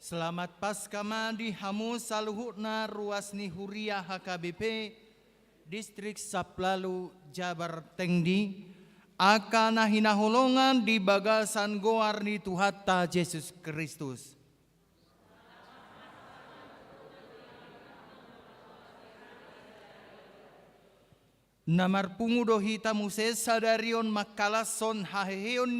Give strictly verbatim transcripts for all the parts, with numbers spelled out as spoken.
Selamat Paskah ma di hamu saluhutna ruas ni huria H K B P Distrik Saplalu Jabar Tengdi, angka na hinaholongan di bagasan goar ni Tuhanta Jesus Kristus. Na marpungu do hita muse sadari on mangkalashon haheheon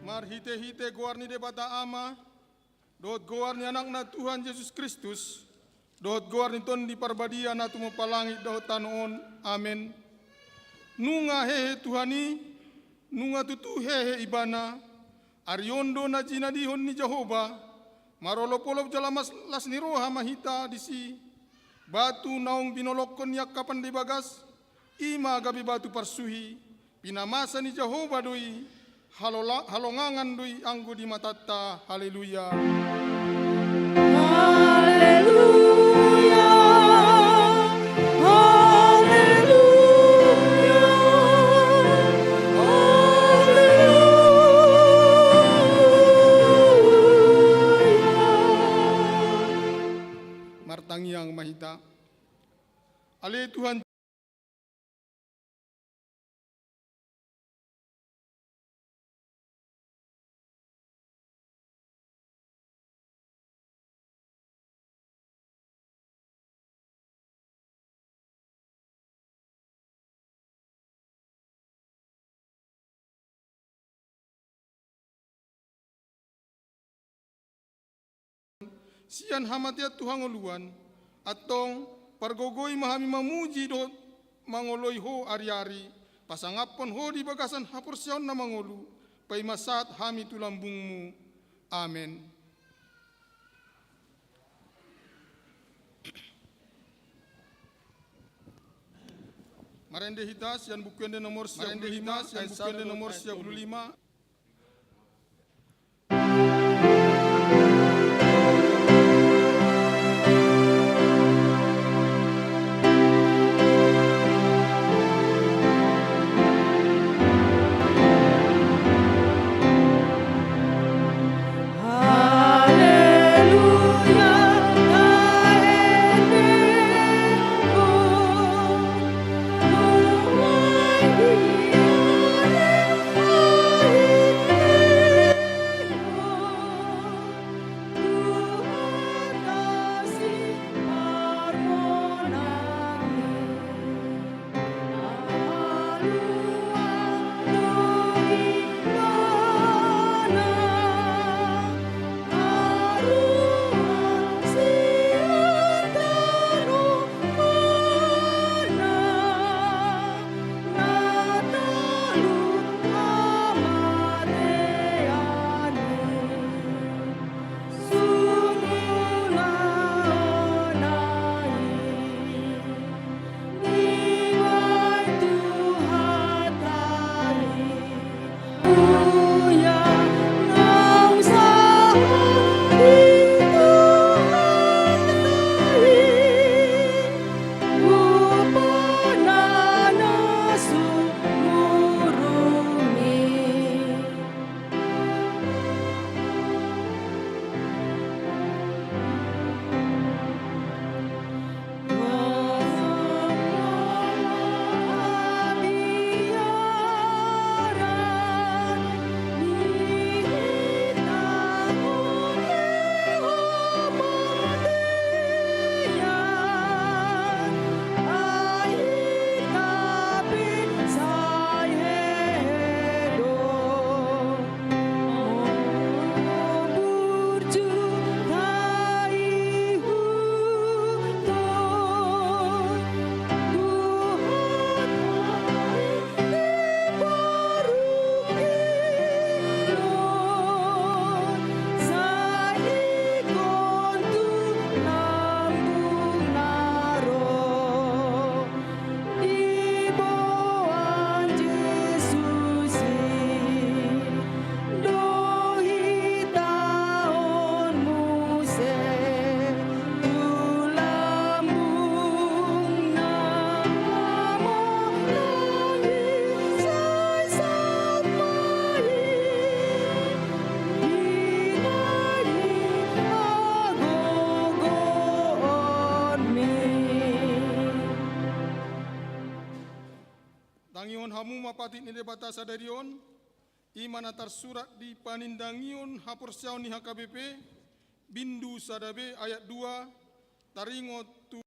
Marhite-hite goar ni Debata Ama, dohot goar ni Anakna Tuhan Jesus Kristus, dohot goar ni Tondi Parbadia na tumompa langit dohot tano on. Amen. Nunga hehe Tuhan i, nunga tutu hehe Ibana, ari on do na jinadihon ni Jahowa, marolop-olop jala las ni roha ma hita disi, batu naung binolongkon ni angka pande bagas, i ma gabe batu parsuhi, pinamasa ni Jahowa do i, halola-, halongangan do i anggo di matanta. Haleluya. Haleluya. Haleluya. Haleluya. Martangiang ma hita. Ale Tuhan. Sian hamatean tu hangoluan, antong pargogoi ma hami mamuji dohot mangoloi Ho ari-ari, pasangaphon Ho di bagasan haporseaon na mangolu, paima sahat hami tu lambungMu. Amen. Marende hita sian Buku Ende nomor sia puluh lima, sian Buku Ende nomor sia puluh lima. Diboan Jesus i do hita on muse tu lambungna, monang i sai saut ma i di na ni hagogoonmi. Tangihon hamu ma patik ni Debata sadari on, i ma na tarsurat di Panindangion Haporseaon ni H K B P, bindu sada B ayat dua, taringot tu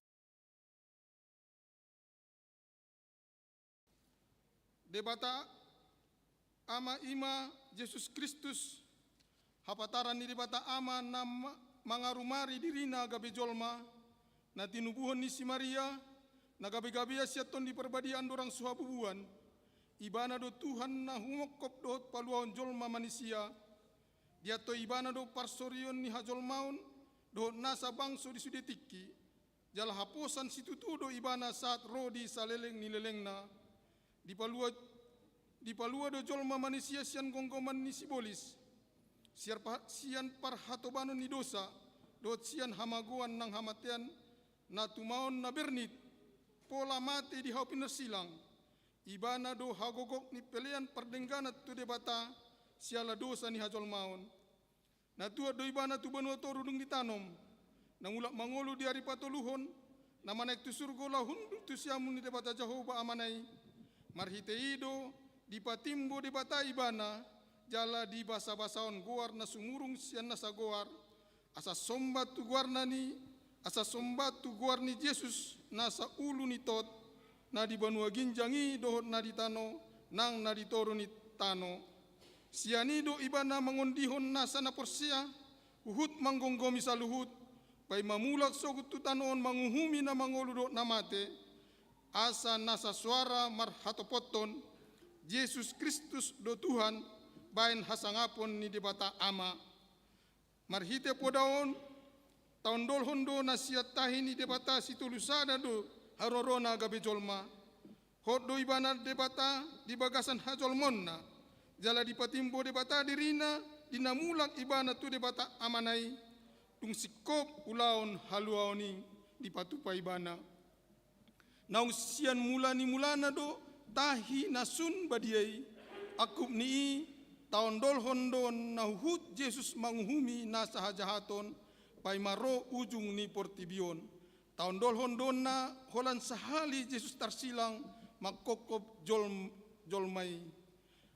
Debata Ama, i ma Jesus Kristus, hapataran ni Debata Ama na ma-, mangarumari dirina gabe jolma, na tinubuhon ni si Maria, na gabe-gabea sian Tondi Parbadia andorang so habubuan. Ibana do Tuhan na humongkop dohot paluahon jolma manisia. Diantoi Ibana do parsorion ni hajolmaon dohot nasa bangso di sude tingki. Jala haposan situtu do Ibana sahat ro di saleleng ni lelengna. Dipalua, dipalua do jolma manisia sian gomgoman ni sibolis, sian pa-, sian parhatobanon ni dosa, dohot sian hamagoan nang hamatean na tumaon na bernit, pola mate di hau pinarsilang. Ibana do hagogok ni pelean pardengganan tu Debata siala dosa ni hajolmaon. Na tuat do Ibana tu banua toru dung ditanom, na mulak mangolu di ari patoluhon, na manaek tu surgo laho hundul tu siamun ni Debata Jahowa Amana i. Marhite i do dipatimbo Debata Ibana, jala dibasabasahon goar na sumurung sian nasa goar, asa somba tu goarna ni, asa somba tu goar ni Jesus nasa ulu ni tot, na di banua ginjang i dohot na di tano, nang na di toru ni tano. Sian i do Ibana mangondihon nasa na porsea, huhut manggomgomi saluhut, paima mulak sogot tu tano on manguhumi na mangolu dohot na mate. asa nasa soara marhatopothon, Jesus Kristus do Tuhan, baen hasangapon ni Debata Ama. Marhite poda on, taondolhon do na sian tahi ni Debata Sitolu Sada do harorona gabe jolma. Hot do ibana Debata di bagasan hajolmaonna, jala dipatimbo Debata dirina di na mulak ibana tu Debata Amana i, tung singkop ulaon haluaon i dipatupa ibana. Naung sian mula ni mulana do tahi na sun badia i, angkup ni i taondolhon do na huhut Jesus manguhumi nasa hajahaton, paima ro ujung ni portibi on. Taondolhon do na holan sahali Jesus tarsilang mangkophop jolm-, jolma i.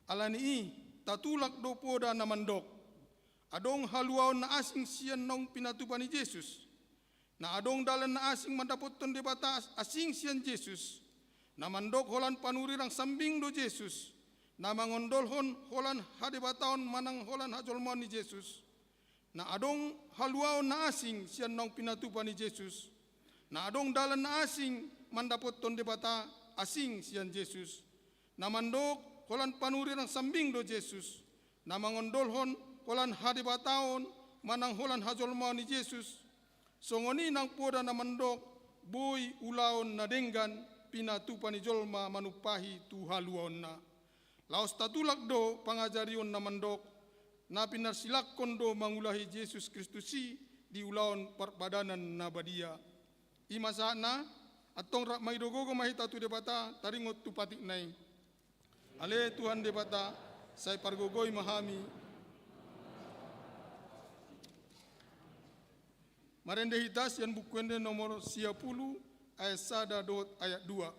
Ala ni i, tatulak do poda na mandok: Adong haluaon na asing sian naung pinatupa ni Jesus. Na adong dalan na asing mandapothon Debata as-, asing sian Jesus. Na mandok holan panurirang sambing do Jesus. Na mangondolhon holan hadebataon manang holan hajolmaon ni Jesus. Na adong haluaon na asing sian naung pinatupa ni Jesus. Na adong dalan na asing mandapothon Debata asing sian Jesus. Na mandok holan panurirang sambing do Jesus. Na mangondolhon holan hadebataon manang holan hajolmaon ni Jesus. Songon i nang poda na mandok boi ulaon na denggan pinatupa ni jolma manumpahi tu haluaonna. Laos tatulak do pangajarion na mandok, na pinarsilanghon do mangulahi Jesus Kristus i di ulaon parpadanan na badia. I ma sahatna, antong rap ma i do gogo ma hita tu Debata, taringot tu patikna i. Ale Tuhan Debata, sai pargogoi ma hami. Marende hita sian Buku Ende nomor sia pulu, ayat sada dohot ayat dua.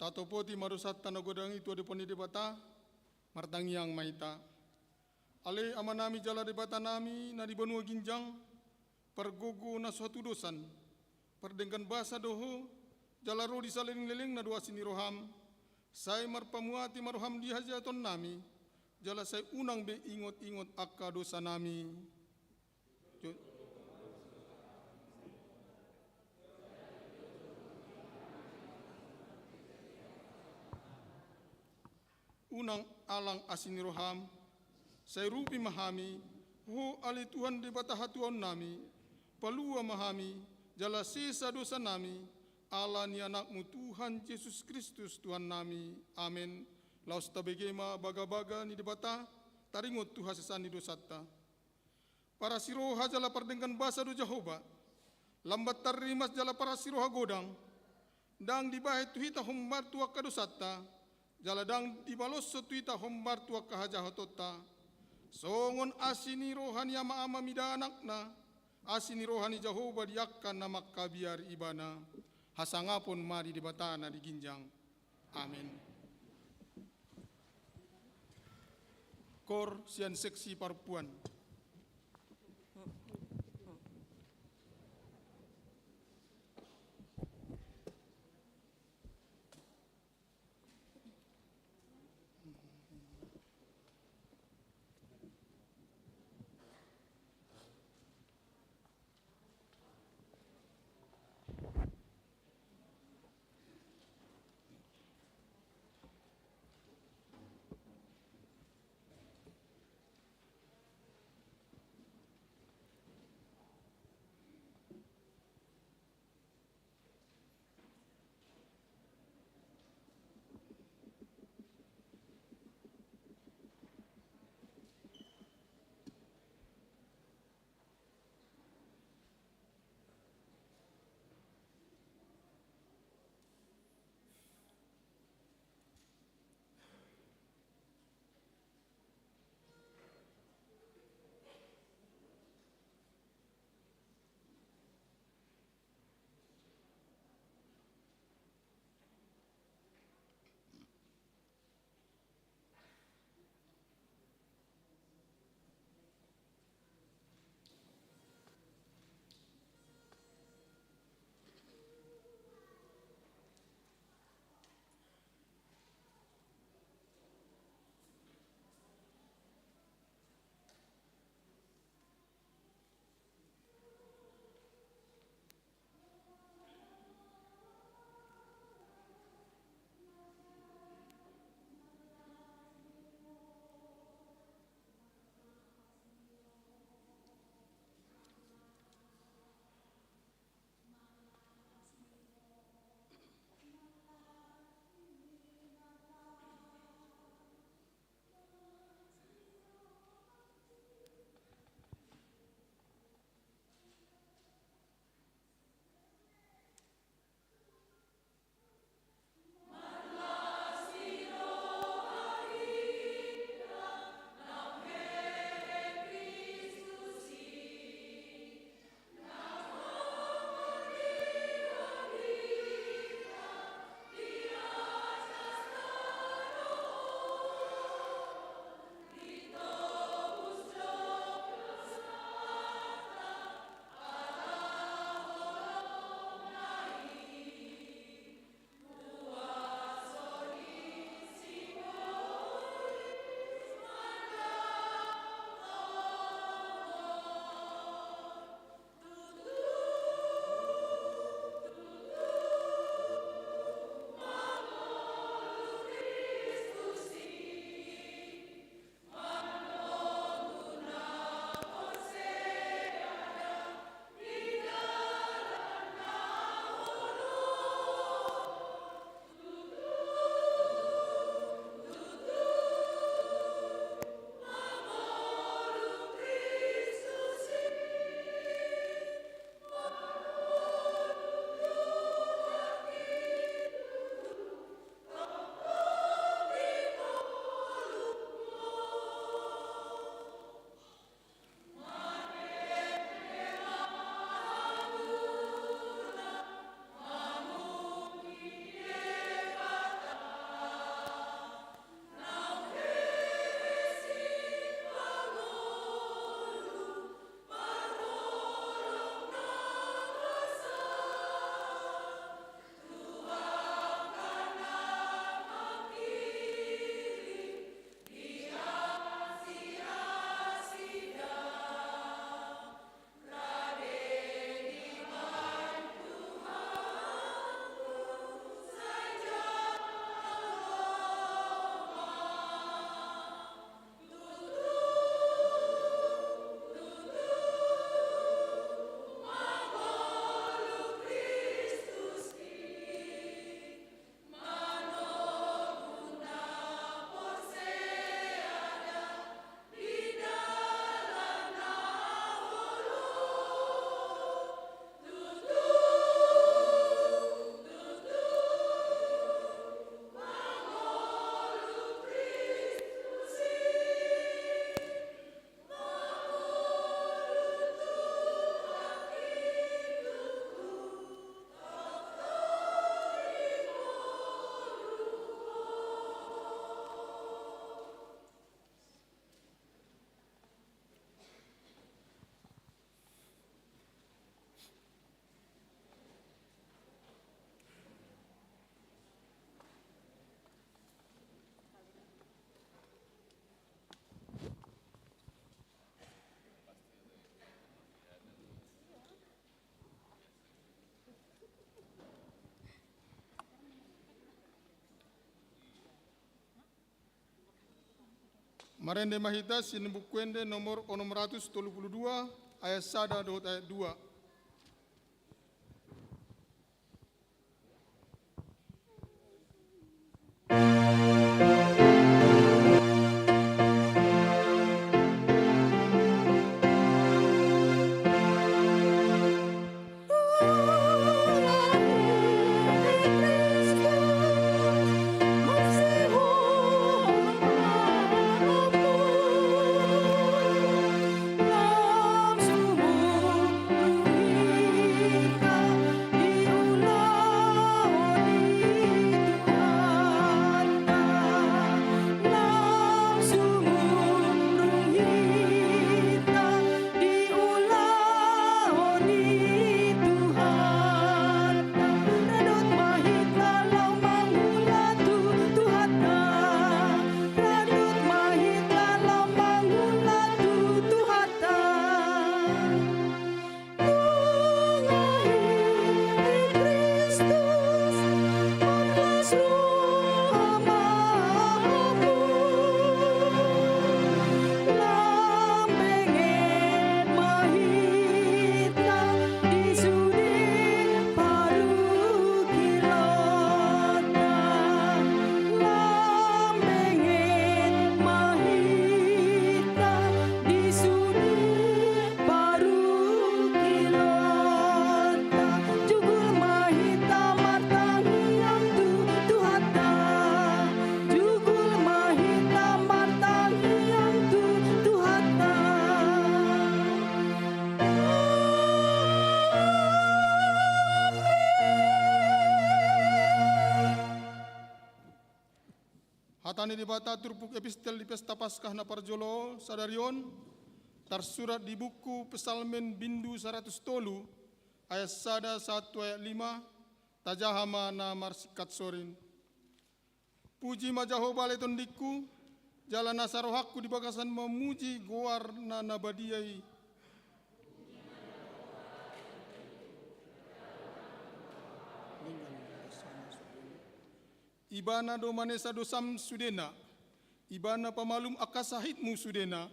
Tatopoti ma dosanta na godang i tu adopan ni Debata, martangiang ma hita. Ale Amanami jala Debatanami na di banua ginjang, pargogo na so hatudosan, pardenggan basa do Ho, jala ro di saleleng-lelengna do asi ni roham, sai marpamuati ma roham di hajahatonnami, Jala sai unang be ingot-ingot angka dosanami. Jo-, unang alang asi ni roham, sai urupi ma hami, Ho ale Tuhan Debata hatuaonnami, palua ma hami, jala sesa dosanami, ala ni Anakmu Tuhan Jesus Kristus Tuhannami. Amen. Laos tabege ma bagabaga ni Debata, taringot tu hasesaan ni dosanta. Parasiroha jala pardenggan basa do Jahowa, lambat tarrimas jala parasiroha godang, ndang dibahen tu hita hombar tu angka dosanta, jala ndang dibaloshon tu hita hombar tu angka hajahatonta. Songon asi ni roha ni ama-ama mida anakna, asi ni roha ni Jahowa di angka na mangkabiari ibana. Hasangapon ma di Debata na di ginjang. Amen. Koor sian seksi parompuan. Marende ma hita sian Buku Ende nomor onom ratus tolu pulu dua, ayat sada dohot ayat dua. Parungkilonta, jugul ma hita martangiang tu Tuhanta, jugul ma hita martangiang tu Tuhanta. Hata ni Debata turpuk epistel di Pesta Paskah na parjolo sadari on, tarsurat di buku Psalmen bindu saratus tolu, ayat sada sahat tu ayat lima, tajaha ma na marsingkat sorin. Puji ma Jahowa ale tondingku, jala nasa rohangku di bagasan mamuji goarna na badia i. Ibana do manesa dosam sudena, Ibana pamalum angka sahitmu sudena.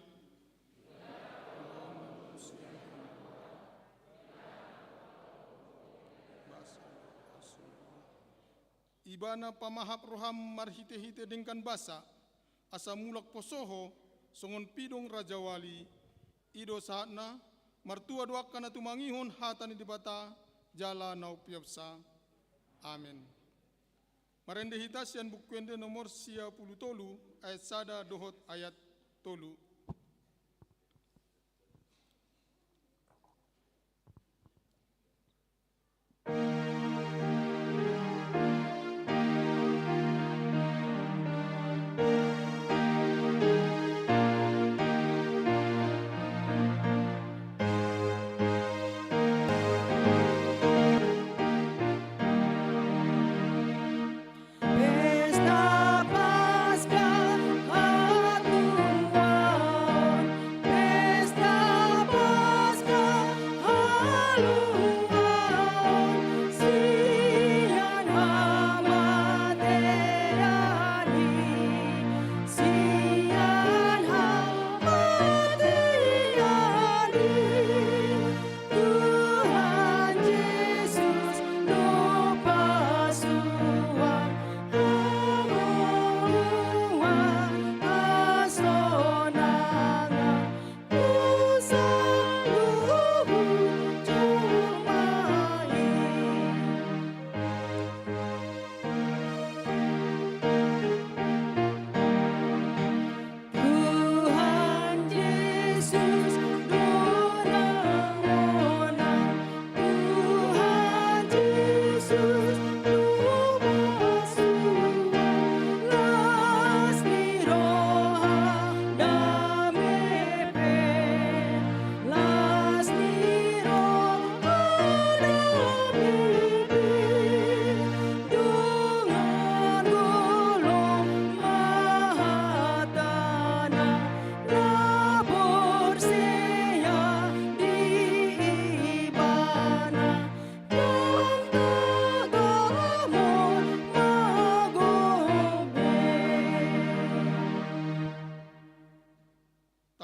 Ibana pamahap roham marhitehite denggan basa, asa mulak poso ho songon pidong rajawali. I do sahatna. Martua do angka na tumangihon hata ni Debata jala na umpeopsa. Amen. Marende hita sian Buku Ende nomor sia pulu tolu, ayat sada dohot ayat tolu.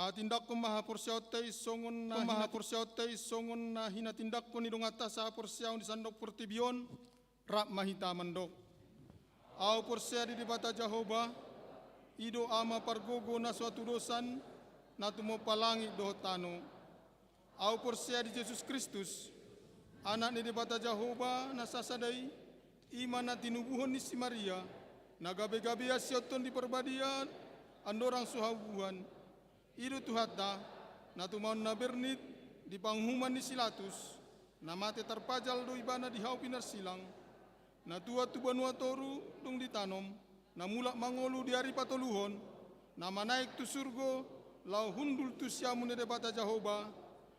Hatindanghon ma haporseaonta i songon na hinaporseaonta i songon na hinatindanghon ni donganta sahaporseaon di sandok portibi on. Rap ma hita mandok. Ahu porsea di Debata Jahowa, i do Ama pargogo na so hatudosan, na tumompa langit dohot tano. Ahu porsea di Jesus Kristus, Anak ni Debata Jahowa na sasada i, i ma na tinubuhon ni si Maria, na gabe-gabean sian Tondi Parbadia, andorang so habubuhan. I do Tuhanta, na tumaon na bernit di panguhuman ni si Pilatus, na mate tarpajal do ibana di hau pinarsilang, na tuat tu banua toru dung ditanom, na mulak mangolu di ari patoluhon, na manaek tu surgo, laho hundul tu siamun ni Debata Jahowa,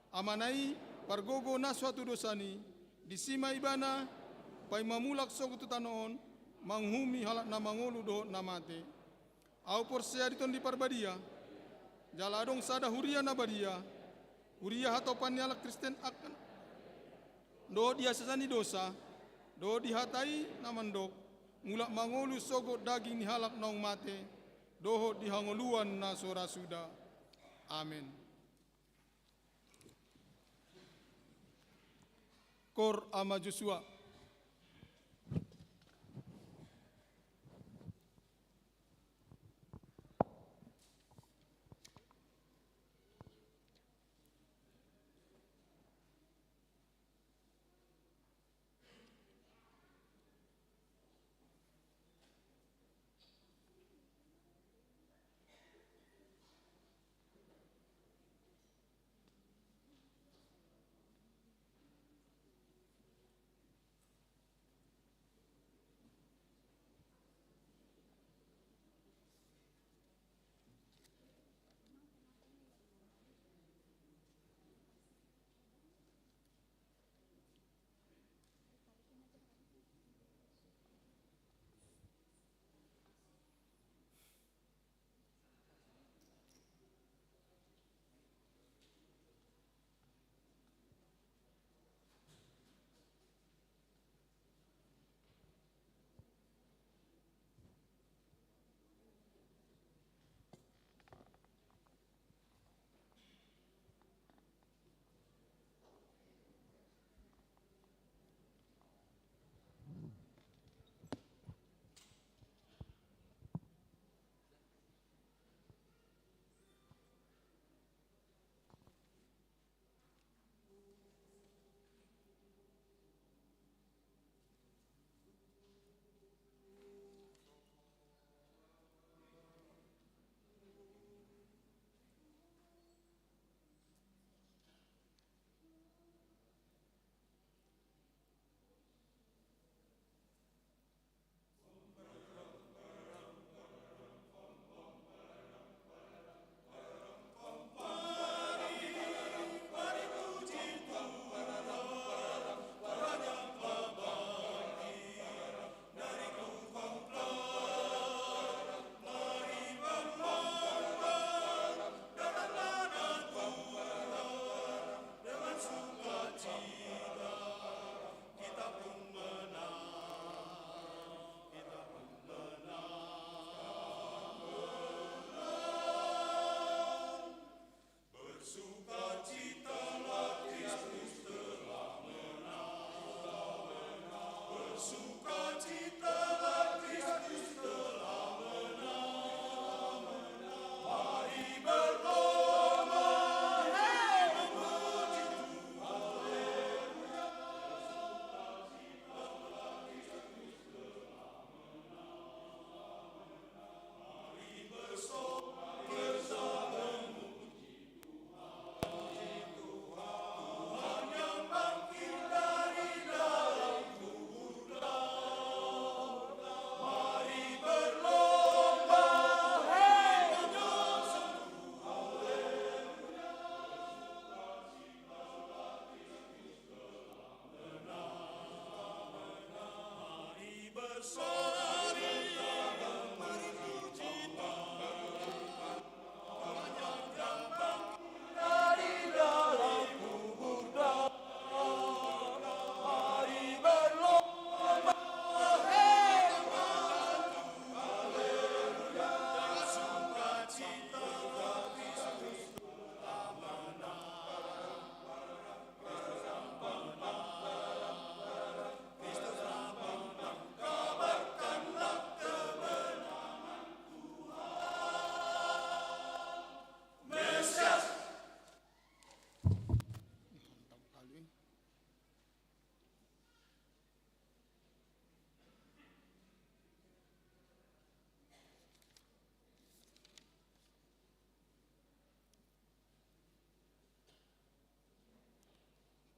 Amana i, pargogo na so hatudosan i, disi ma ibana, paima mulak sogot tu tano on, manguhumi halak na mangolu dohot na mate. Ahu porsea di Tondi Parbadia, jala adong sada huria na badia, huria hatopan ni halak Kristen angka dohot di hasesaan ni dosa, dohot di hata i na mandok, mulak mangolu sogot daging ni halak naung mate, dohot di hangoluan na so ra suda. Amen. Koor Ama Josua.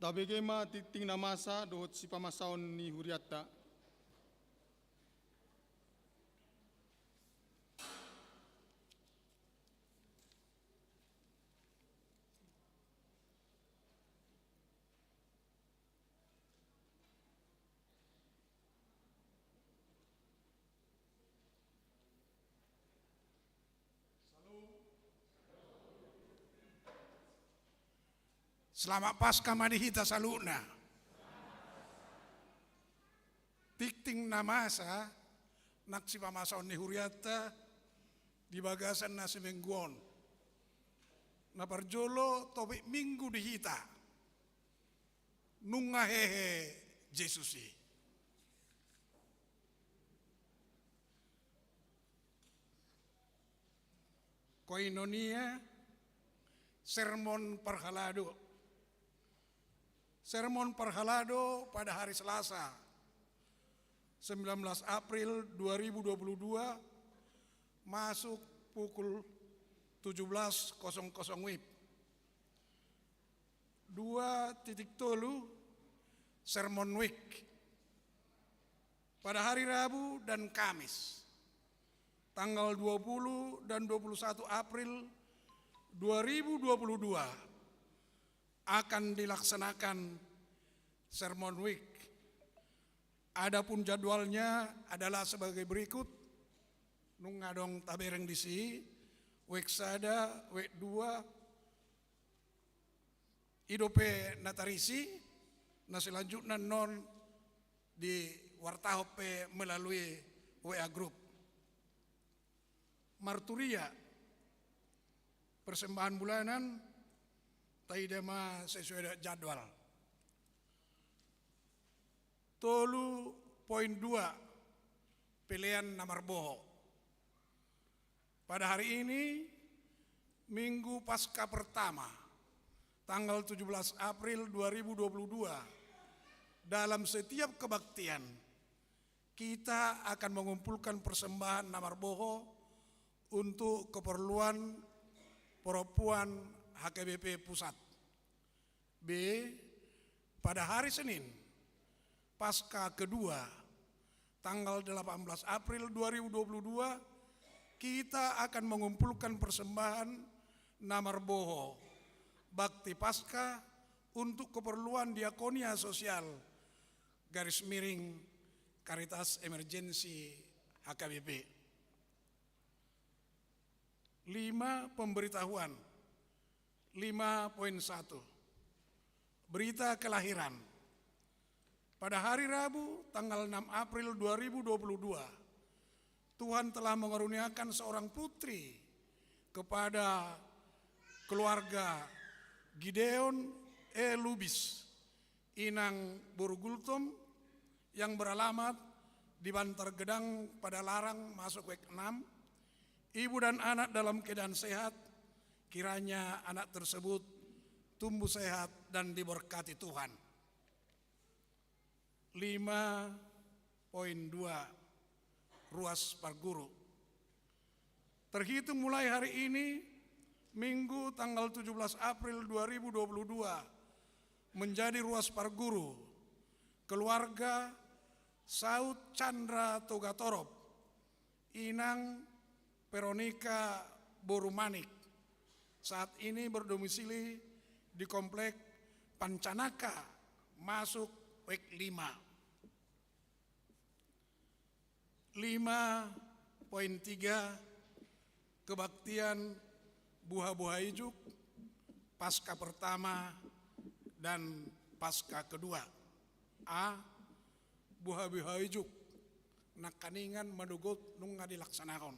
Tabege ma tingting na masa dohot sipamasaon ni hurianta. Selamat Paskah ma di hita saluhutna. Tingting na masa nang sipamasaon ni hurianta di bagasan na siminggu on. Na parjolo topik minggu di hita, nunga hehe Jesus i. Koinonia, sermon parhalado. Sermon parhalado pada hari Selasa, sembilan belas April dua ribu dua puluh dua, masuk pukul tujuh belas kosong kosong wib. Dua titik tolu, Sermon Week. Pada hari Rabu dan Kamis, tanggal dua puluh dan dua puluh satu April dua ribu dua puluh dua, akan dilaksanakan Sermon Week. Adapun jadwalnya adalah sebagai berikut. Nunga adong tabereng disi, week sada, week dua, i dope na tarisi, na selanjutna non diwartahon pe melalui W A group. Marturia, persembahan bulanan, taida ma sesuai dengan jadwal. Tolu poin dua, pelean na marboho. Pada hari ini, Minggu Paskah pertama, tanggal tujuh belas April dua ribu dua puluh dua, dalam setiap kebaktian, kita akan mengumpulkan persembahan na marboho untuk keperluan perempuan H K B P Pusat. B, pada hari Senin, Paskah kedua, tanggal delapan belas April dua ribu dua puluh dua, kita akan mengumpulkan persembahan na marboho bakti Paskah untuk keperluan diakonia sosial, garis miring, Caritas Emergency H K B P. Lima, pemberitahuan. Lima poin satu. Berita kelahiran. Pada hari Rabu, tanggal enam April dua ribu dua puluh dua, Tuhan telah mengaruniakan seorang putri kepada keluarga Gideon E. Lubis, inang boru Gultom, yang beralamat di Bantar Gedang, Padalarang, masuk week enam. Ibu dan anak dalam keadaan sehat, kiranya anak tersebut tumbuh sehat dan diberkati Tuhan. Lima poin dua, ruas parguru. Terhitung mulai hari ini, Minggu tanggal tujuh belas April dua ribu dua puluh dua, menjadi ruas parguru keluarga Saud Chandra Togatorop, inang Veronica boru Manik, saat ini berdomisili di Komplek Pancanaka, masuk week lima. Lima poin tiga, kebaktian buhabuha ijuk, Paskah pertama dan Paskah kedua. A, buhabuha ijuk, nangkiningan manogot nunga dilaksanahon.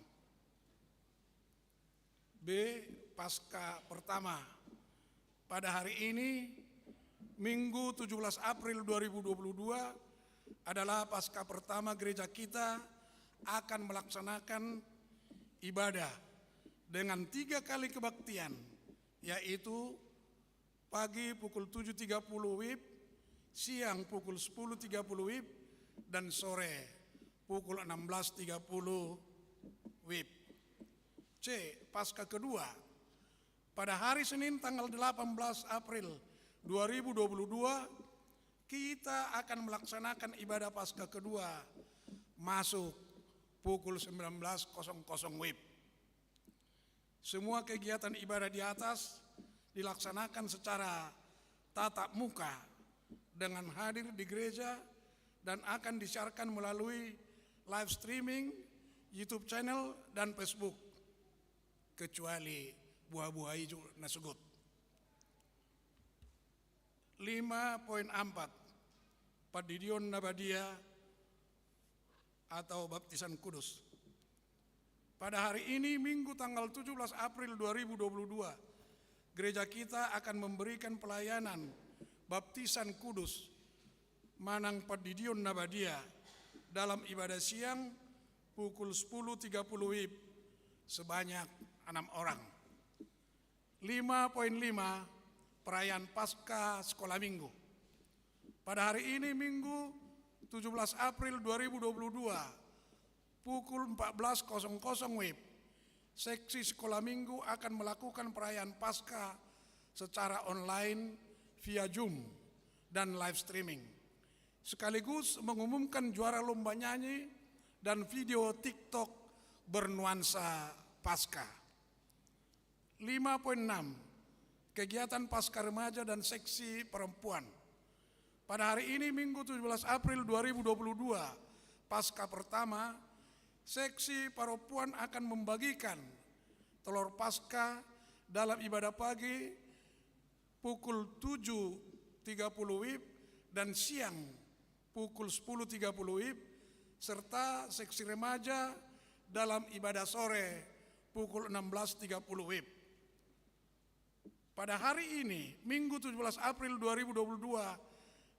B, Paskah pertama. Pada hari ini, Minggu tujuh belas April dua ribu dua puluh dua, adalah Paskah pertama gereja kita akan melaksanakan ibadah dengan tiga kali kebaktian, yaitu pagi pukul tujuh tiga puluh wib, siang pukul sepuluh tiga puluh wib, dan sore pukul enam belas tiga puluh wib. C, Paskah kedua. Pada hari Senin tanggal delapan belas April dua ribu dua puluh dua, kita akan melaksanakan ibadah Paskah kedua masuk pukul sembilan belas kosong kosong W I B. Semua kegiatan ibadah di atas dilaksanakan secara tatap muka dengan hadir di gereja dan akan disiarkan melalui live streaming, YouTube channel, dan Facebook, kecuali buha-buha ijuk na sogot. Lima poin empat, pandidion na badia atau baptisan kudus. Pada hari ini, Minggu tanggal tujuh belas April dua ribu dua puluh dua, gereja kita akan memberikan pelayanan baptisan kudus manang pandidion na badia dalam ibadah siang pukul sepuluh tiga puluh W I B sebanyak enam orang. Lima poin lima, perayaan Paskah Sekolah Minggu. Pada hari ini, Minggu tujuh belas April dua ribu dua puluh dua, pukul empat belas kosong kosong W I B, seksi Sekolah Minggu akan melakukan perayaan Paskah secara online via Zoom dan live streaming, sekaligus mengumumkan juara lomba nyanyi dan video TikTok bernuansa Paskah. Lima poin enam, kegiatan Paskah Remaja dan Seksi Perempuan. Pada hari ini, Minggu tujuh belas April dua ribu dua puluh dua, Paskah pertama, Seksi Perempuan akan membagikan telur Paskah dalam ibadah pagi pukul tujuh tiga puluh W I B dan siang pukul sepuluh tiga puluh W I B, serta Seksi Remaja dalam ibadah sore pukul enam belas tiga puluh W I B. Pada hari ini, Minggu tujuh belas April dua ribu dua puluh dua,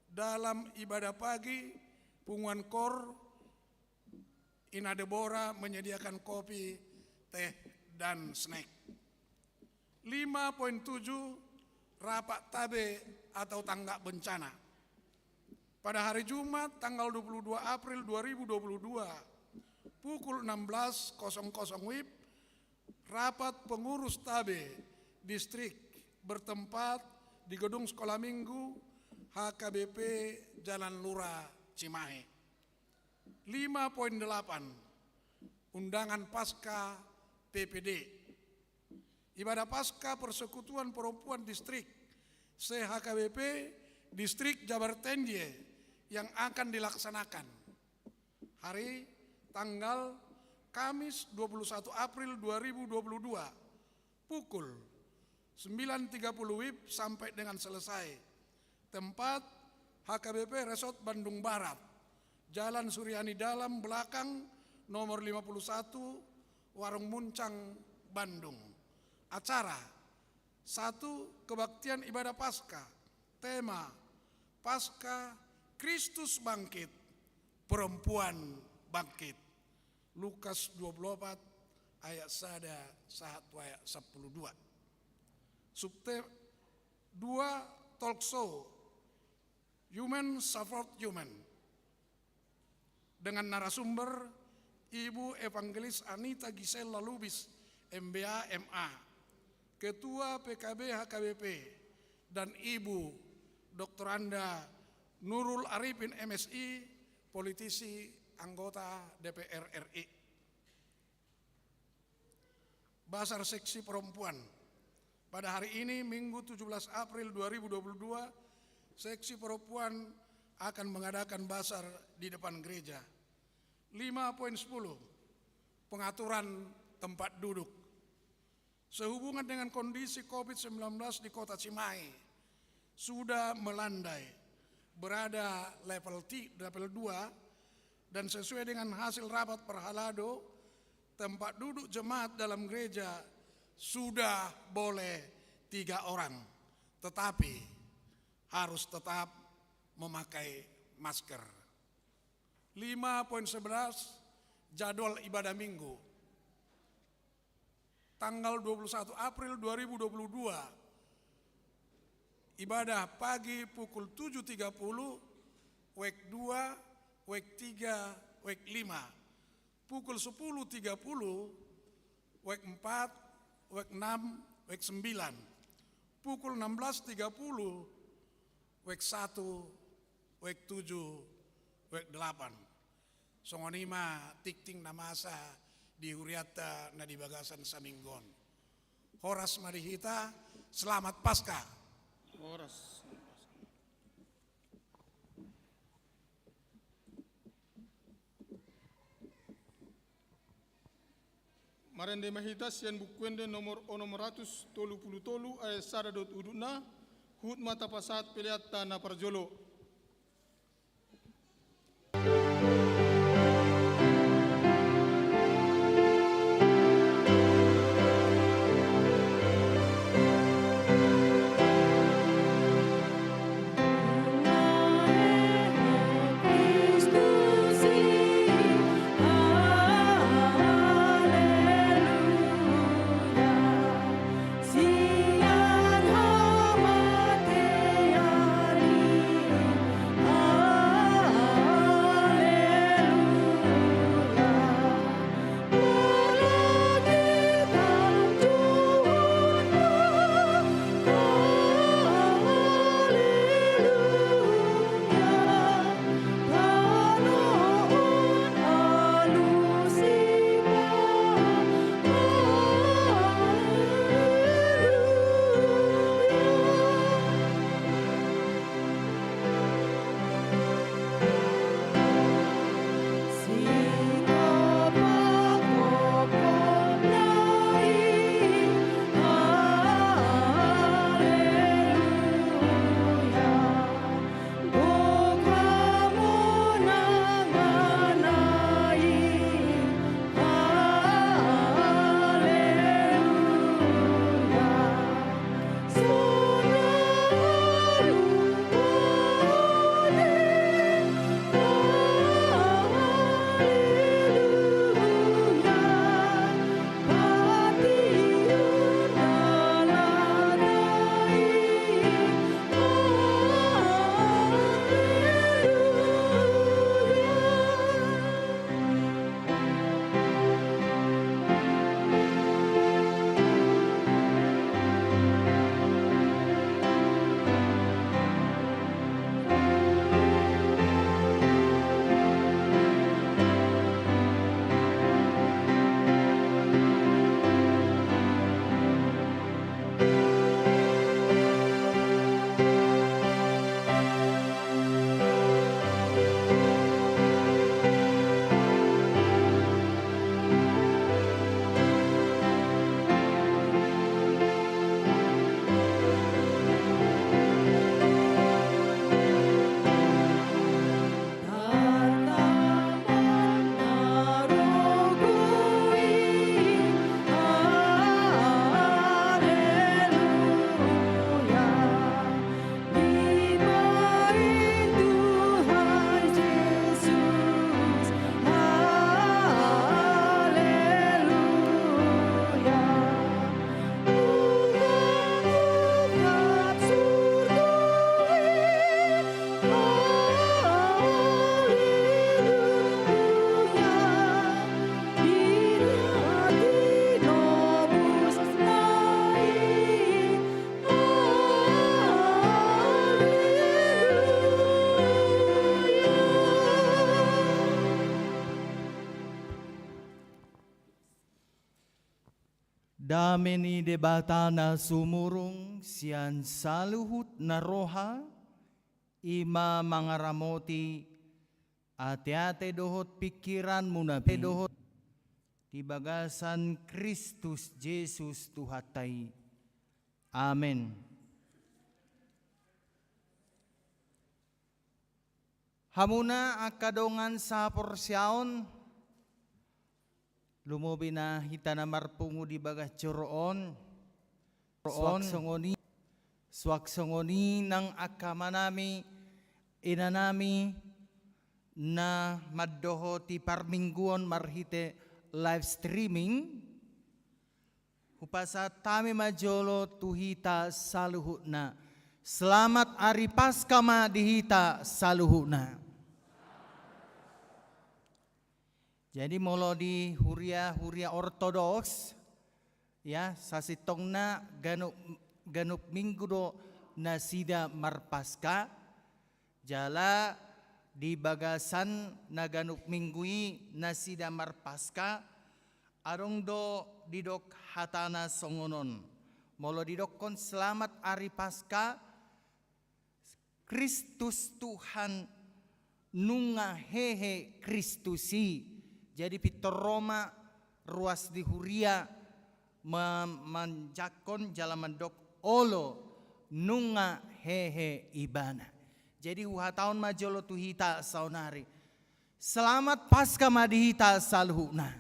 dalam ibadah pagi, Punguan Kor Ina Debora menyediakan kopi, teh, dan snack. Lima poin tujuh, rapat tabe atau tanggap bencana. Pada hari Jumat, tanggal dua puluh dua April dua ribu dua puluh dua, pukul enam belas kosong kosong W I B, rapat pengurus tabe distrik bertempat di Gedung Sekolah Minggu H K B P Jalan Lura Cimahi. Lima poin delapan, undangan Paskah P P D. Ibadah Paskah Persekutuan Perempuan Distrik se-H K B P Distrik Jabar Tendie yang akan dilaksanakan hari tanggal Kamis dua puluh satu April dua ribu dua puluh dua, pukul sembilan tiga puluh W I B sampai dengan selesai. Tempat, H K B P Resort Bandung Barat, Jalan Suryani Dalam belakang, nomor lima puluh satu, Warung Muncang, Bandung. Acara, satu, kebaktian ibadah Paskah. Tema, Paskah, Kristus bangkit, perempuan bangkit. Lukas dua puluh opat ayat sada sahat tu ayat sampulu dua. Subte-, dua, talk show, Human Support Human, dengan narasumber Ibu Evangelis Anita Gisela Lubis, M B A, M A, Ketua P K B H K B P, dan Ibu Doktoranda Nurul Arifin, M Si, politisi, anggota D P R R I. Basar Seksi Perempuan. Pada hari ini, Minggu tujuh belas April dua ribu dua puluh dua, Seksi Perempuan akan mengadakan basar di depan gereja. Lima poin sepuluh, pengaturan tempat duduk. Sehubungan dengan kondisi covid sembilan belas di Kota Cimahi sudah melandai, berada level ti-, level dua, dan sesuai dengan hasil rapat parhalado, tempat duduk jemaat dalam gereja sudah boleh tiga orang, tetapi harus tetap memakai masker. Lima poin sebelas, jadwal ibadah Minggu. Tanggal dua puluh satu April dua ribu dua puluh dua, ibadah pagi pukul tujuh tiga puluh, wek dua, wek tiga, wek lima. Pukul sepuluh tiga puluh, wek empat, wek enam, wek sembilan. Pukul enam belas tiga puluh, wijk satu, wijk tujuh, wijk delapan. Songon i ma tingting na masa di hurianta na di bagasan saminggu on. Horas ma di hita, selamat Paskah. Horas. Marende ma hita sian Buku Ende nomor onom ratus tolu pulu tolu ayat sada dohot udutna, huhut ma tapasahat peleanta na parjolo. Dame ni Debata na sumurung sian saluhut na roha, i ma mangaramoti ateate dohot pingkiranmuna pe dohot di bagasan Kristus Jesus Tuhanta i. Amen. Hamuna angka dongan saporseaon, lumobi na hita na marpungu di bagas joro on, suang songon i, suang songon i nang angka amanami, inanami, na mandohoti parmingguon marhite live streaming, hupasahat hami ma jolo tu hita saluhutna. Selamat Ari Paskah ma di hita saluhutna. Jadi molo di huria-huria Ortodoks, ya, sasintongna ganup, ganup minggu do nasida marpaska, jala di bagasan na ganup minggu i nasida marpaska, adong do didok hatana songon on. Molo didokkon selamat ari Paska, Kristus Tuhan, nunga hehe Kristus i. Jadi pintor ro ma ruas di huria ma-, manjangkon jala mandok olo nunga hehe Ibana. Jadi huhatahon ma jolo tu hita saonari. Selamat Paska ma di hita saluhutna.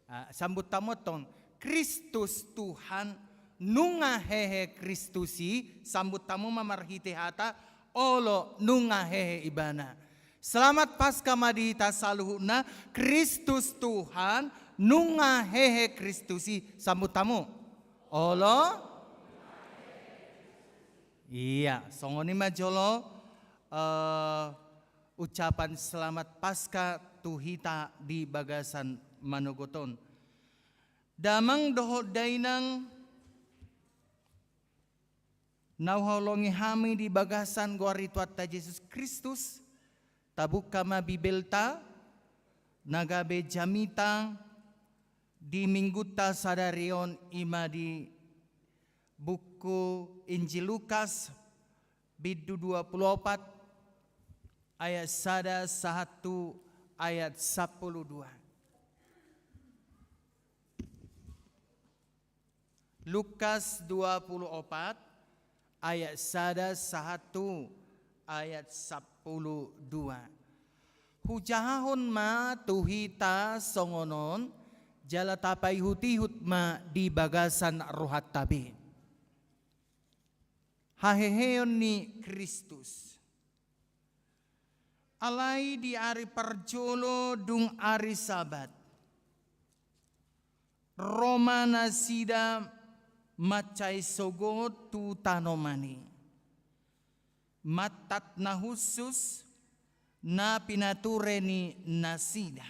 Ah, sambut hamu tong, Kristus Tuhan, nunga hehe Kristus i, sambut hamu ma marhite hata, olo nunga hehe Ibana. Selamat Paska ma di hita saluhutna, Kristus Tuhan, nunga hehe Kristus i, sambut hamu. Olo? Ia, songon i ma jolo, eh, ucapan selamat Paska tu hita di bagasan manogot on. Damang dohot dainang, na huhaholongi hami di bagasan goar ni Tuhanta Jesus Kristus, tabuka ma Bibelta, na gabe jamita di minggunta sadari on, i ma di buku Injil Lukas, bindu dua pulu opat, ayat sada sahat tu ayat sampulu dua. Lukas dua pulu opat, ayat sada sahat tu ayat sampulu dua. Hujahahon ma tu hita songon on, jala tapaihut-ihut ma di bagasan rohanta be. Haheheon ni Kristus. Alai di ari parjolo dung ari Sabat, ro ma nasida mansai sogot tu tanoman i. Mantat na hushus na pinature ni nasida.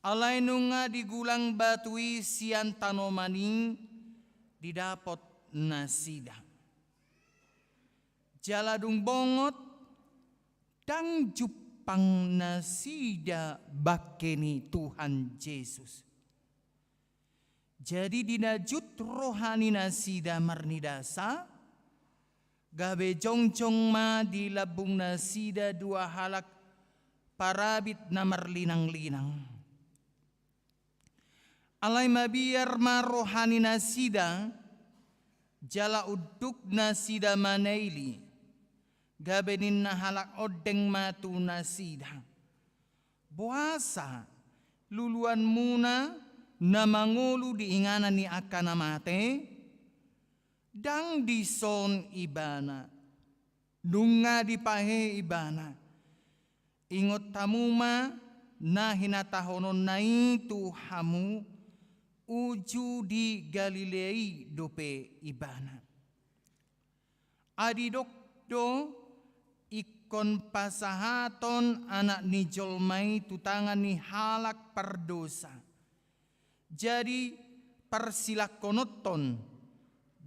Alai nunga digulang batu i sian tanoman i, didapot nasida. Jala dung bongot, ndang jumpang nasida bangke ni Tuhan Jesus. Jadi dinajut roha ni nasida marnidasa, gabe jongjong ma di lambung nasida dua halak parabit na marlinang-linang. Alai mabiar ma roha ni nasida, jala unduk nasida manaili, gabe ninna halak ondeng ma tu nasida: Boasa luluanmuna na mangolu di inganan ni angka na mate? Ndang dison ibana, nunga dipahehe ibana. Ingot hamu ma na hinatahononna i tu hamu, uju di Galilea i dope ibana. Ai didok do ingkon pasahaton Anak ni jolma i tu tangan ni halak pardosa. Jadi parsilangkononhon,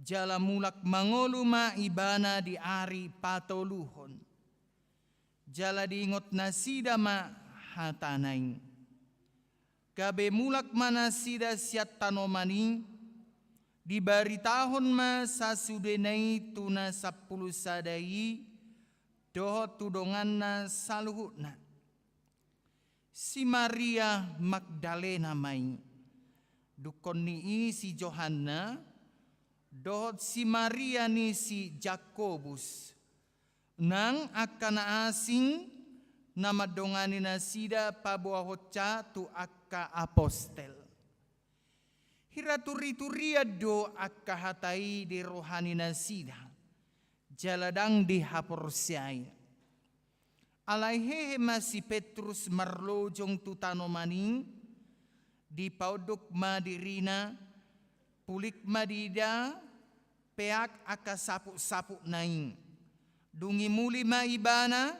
jala mulak mangolu ma ibana di ari patoluhon. Jala diingot nasida ma hatana i. Gabe mulak ma nasida sian tanoman i, dibaritahon ma sasudena i tu na sampulu sada i, dohot tu donganna saluhutna. Si Maria Magdalena ma i, dungkon ni i si Johanna, dohot si Maria ni si Jakobus, nang angka na asing na mandongani nasida paboahonsa tu angka apostel. Hira turi-turian do angka hata i di roha ni nasida, jala ndang dihaporseai. Alai hehe ma si Petrus marlojong tu tanoman i, dipaunduk ma dirina, pulik ma diida peak angka saput-saputna i. Dung i muli ma ibana,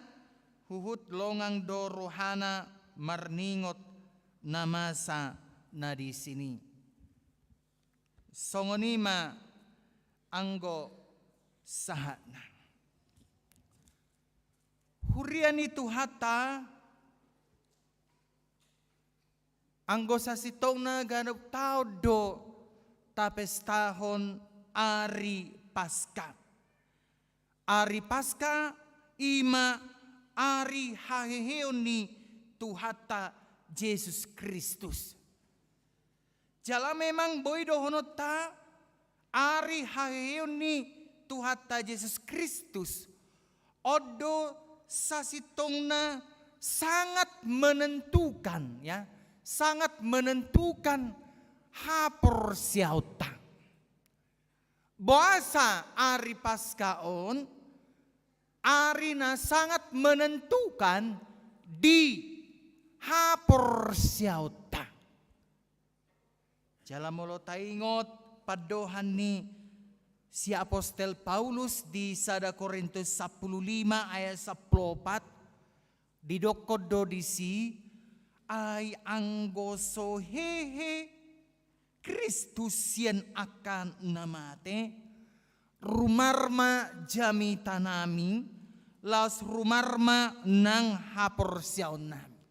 huhut longang do rohana marningot na masa na disi i. Songon i ma anggo sahatna. Huria ni Tuhanta, anggo sasintongna ganup taon do tapestahon ari Paska. Ari Paska i ma ari haheheon ni Tuhanta Jesus Kristus. Jala memang boi dohononta, ari haheheon ni Tuhanta Jesus Kristus on do sasintongna sangat menentukan, ya, sangat menentukan haporseaonta. Boasa ari Paska on ari na sangat menentukan di haporseaonta. Jala molo taingot pandohan ni si apostel Paulus di sada Korintus sampulu lima ayat sampulu opat, didokkon do disi, ai anggo so hehe Kristus sian angka na mate, rumar ma jamitanami, laos rumar ma nang haporseaonnami.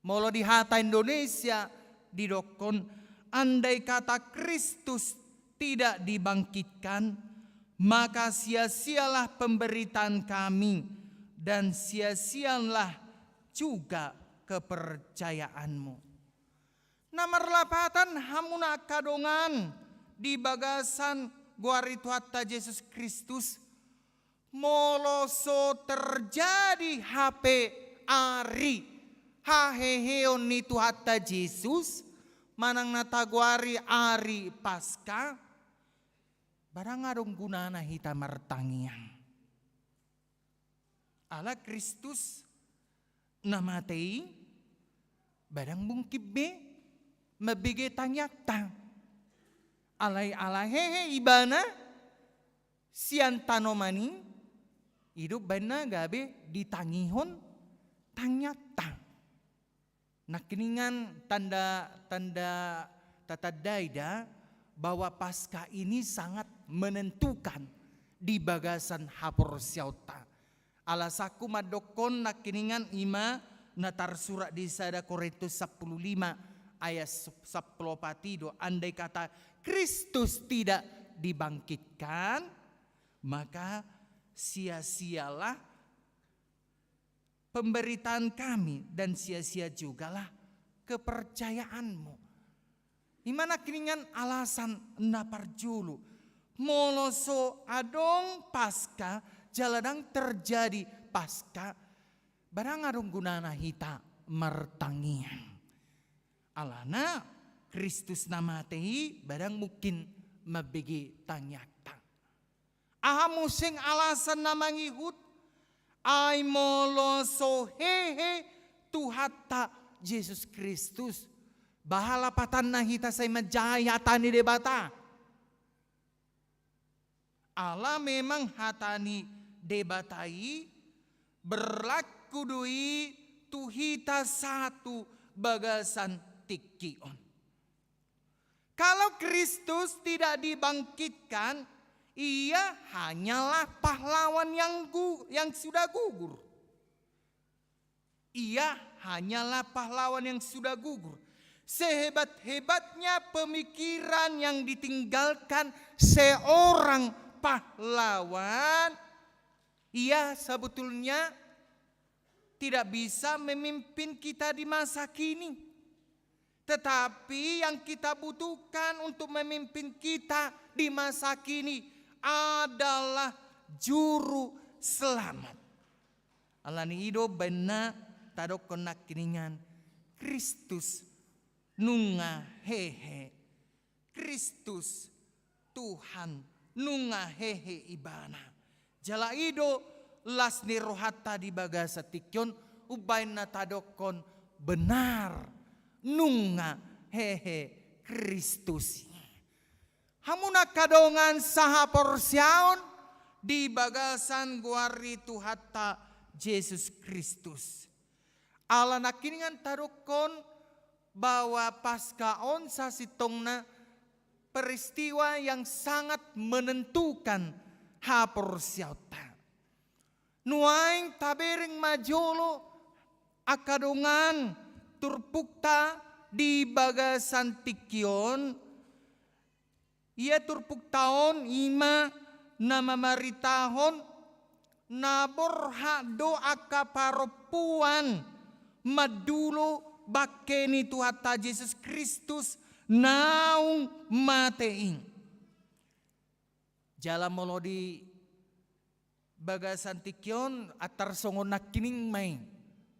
Molo di hata Indonesia didokkon, andai kata Kristus tidak dibangkitkan, maka sia-sialah pemberitaan kami dan sia-sialah juga kepercayaanmu. Na marlapatan hamuna angka dongan di bagasan goar ni Tuhanta Jesus Kristus, molo so terjadi hape ari haheheon ni Tuhanta Jesus, manang na tagoari ari Paska, barang adong gunana hita martangiang. Ala Kristus na mate i, barang mungkin be mambege tangiangta. Alai ala hehe ibana sian tanoman i, i do umbahen na gabe ditangihon tangiangta. Nangkiningan tanda-tanda tatandai da bahwa Paska ini sangat menentukan di bagasan haporseaonta. Alasanku mandokkon nangkiningan i ma na tarsurat di sada Korintus sampulu lima ayat sampulu opat i do, andai kata Kristus tidak dibangkitkan, maka sia-sialah pemberitaan kami dan sia-sia jugalah kepercayaanmu. I ma nangkiningan alasan na parjolo. Molo so adong Paska, jala ndang terjadi Paska, barang adong gunana hita martangiang. Alana Kristus na mate i barang mungkin mambege tangiangta. Aha muse alasan na mangihut? Ai molo so hehe Tuhanta Jesus Kristus, baha lapatanna hita sai manjaha hata ni Debata. Ala memang hata ni Debata i berlaku do i tu hita sahat tu bagasan tingki on. Kalau Kristus tidak dibangkitkan, ia hanyalah pahlawan yang gu-, yang sudah gugur. Ia hanyalah pahlawan yang sudah gugur. Sehebat-hebatnya pemikiran yang ditinggalkan seorang pahlawan, ia sebetulnya tidak bisa memimpin kita di masa kini. Tetapi yang kita butuhkan untuk memimpin kita di masa kini adalah juru selamat. Alani i do umbahen na tadokkon nangkiningan Kristus nunga hehe. Kristus Tuhan nunga hehe ibana. Jala i do las ni rohanta di bagasan tingki on, umbahen na tadokkon benar nunga hehe Kristus i. Hamu angka dongan sahaporseaon di bagasan goar ni Tuhanta Jesus Kristus. Ala nangkiningan tadokkon bahwa Paska on sasintongna peristiwa yang sangat menentukan haporseaonta. Nuaeng tabereng ma jolo angka dongan turpukta di bagasan tingki on. Ia turpukta on i ma na mamaritahon na borhat do angka parompuan mandulo bangke ni Tuhanta Jesus Kristus naung mate i. Jala molo di bagasan tingki on, antar songon nangkining ma i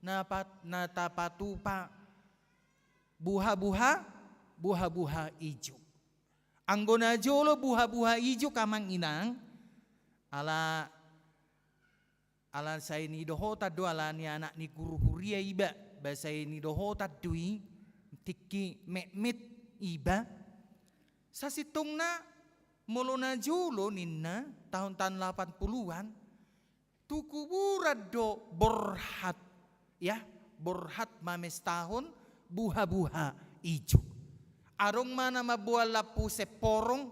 na pat-, na tapatupa buha-buha, buha-buha ijuk. Anggo na jolo buha-buha ijuk, amang inang, ala, ala sai nidohotan do, ala ni anak ni guru huria iba, ba sai nidohotan do i, tingki metmet iba. Sasintongna molo na jolo ninna, tahun-tahun lapan puluhan, tu kuburan do borhat, ya, borhat mamestahon buha-buha ijuk. Adong ma na mamboan lampu semporong,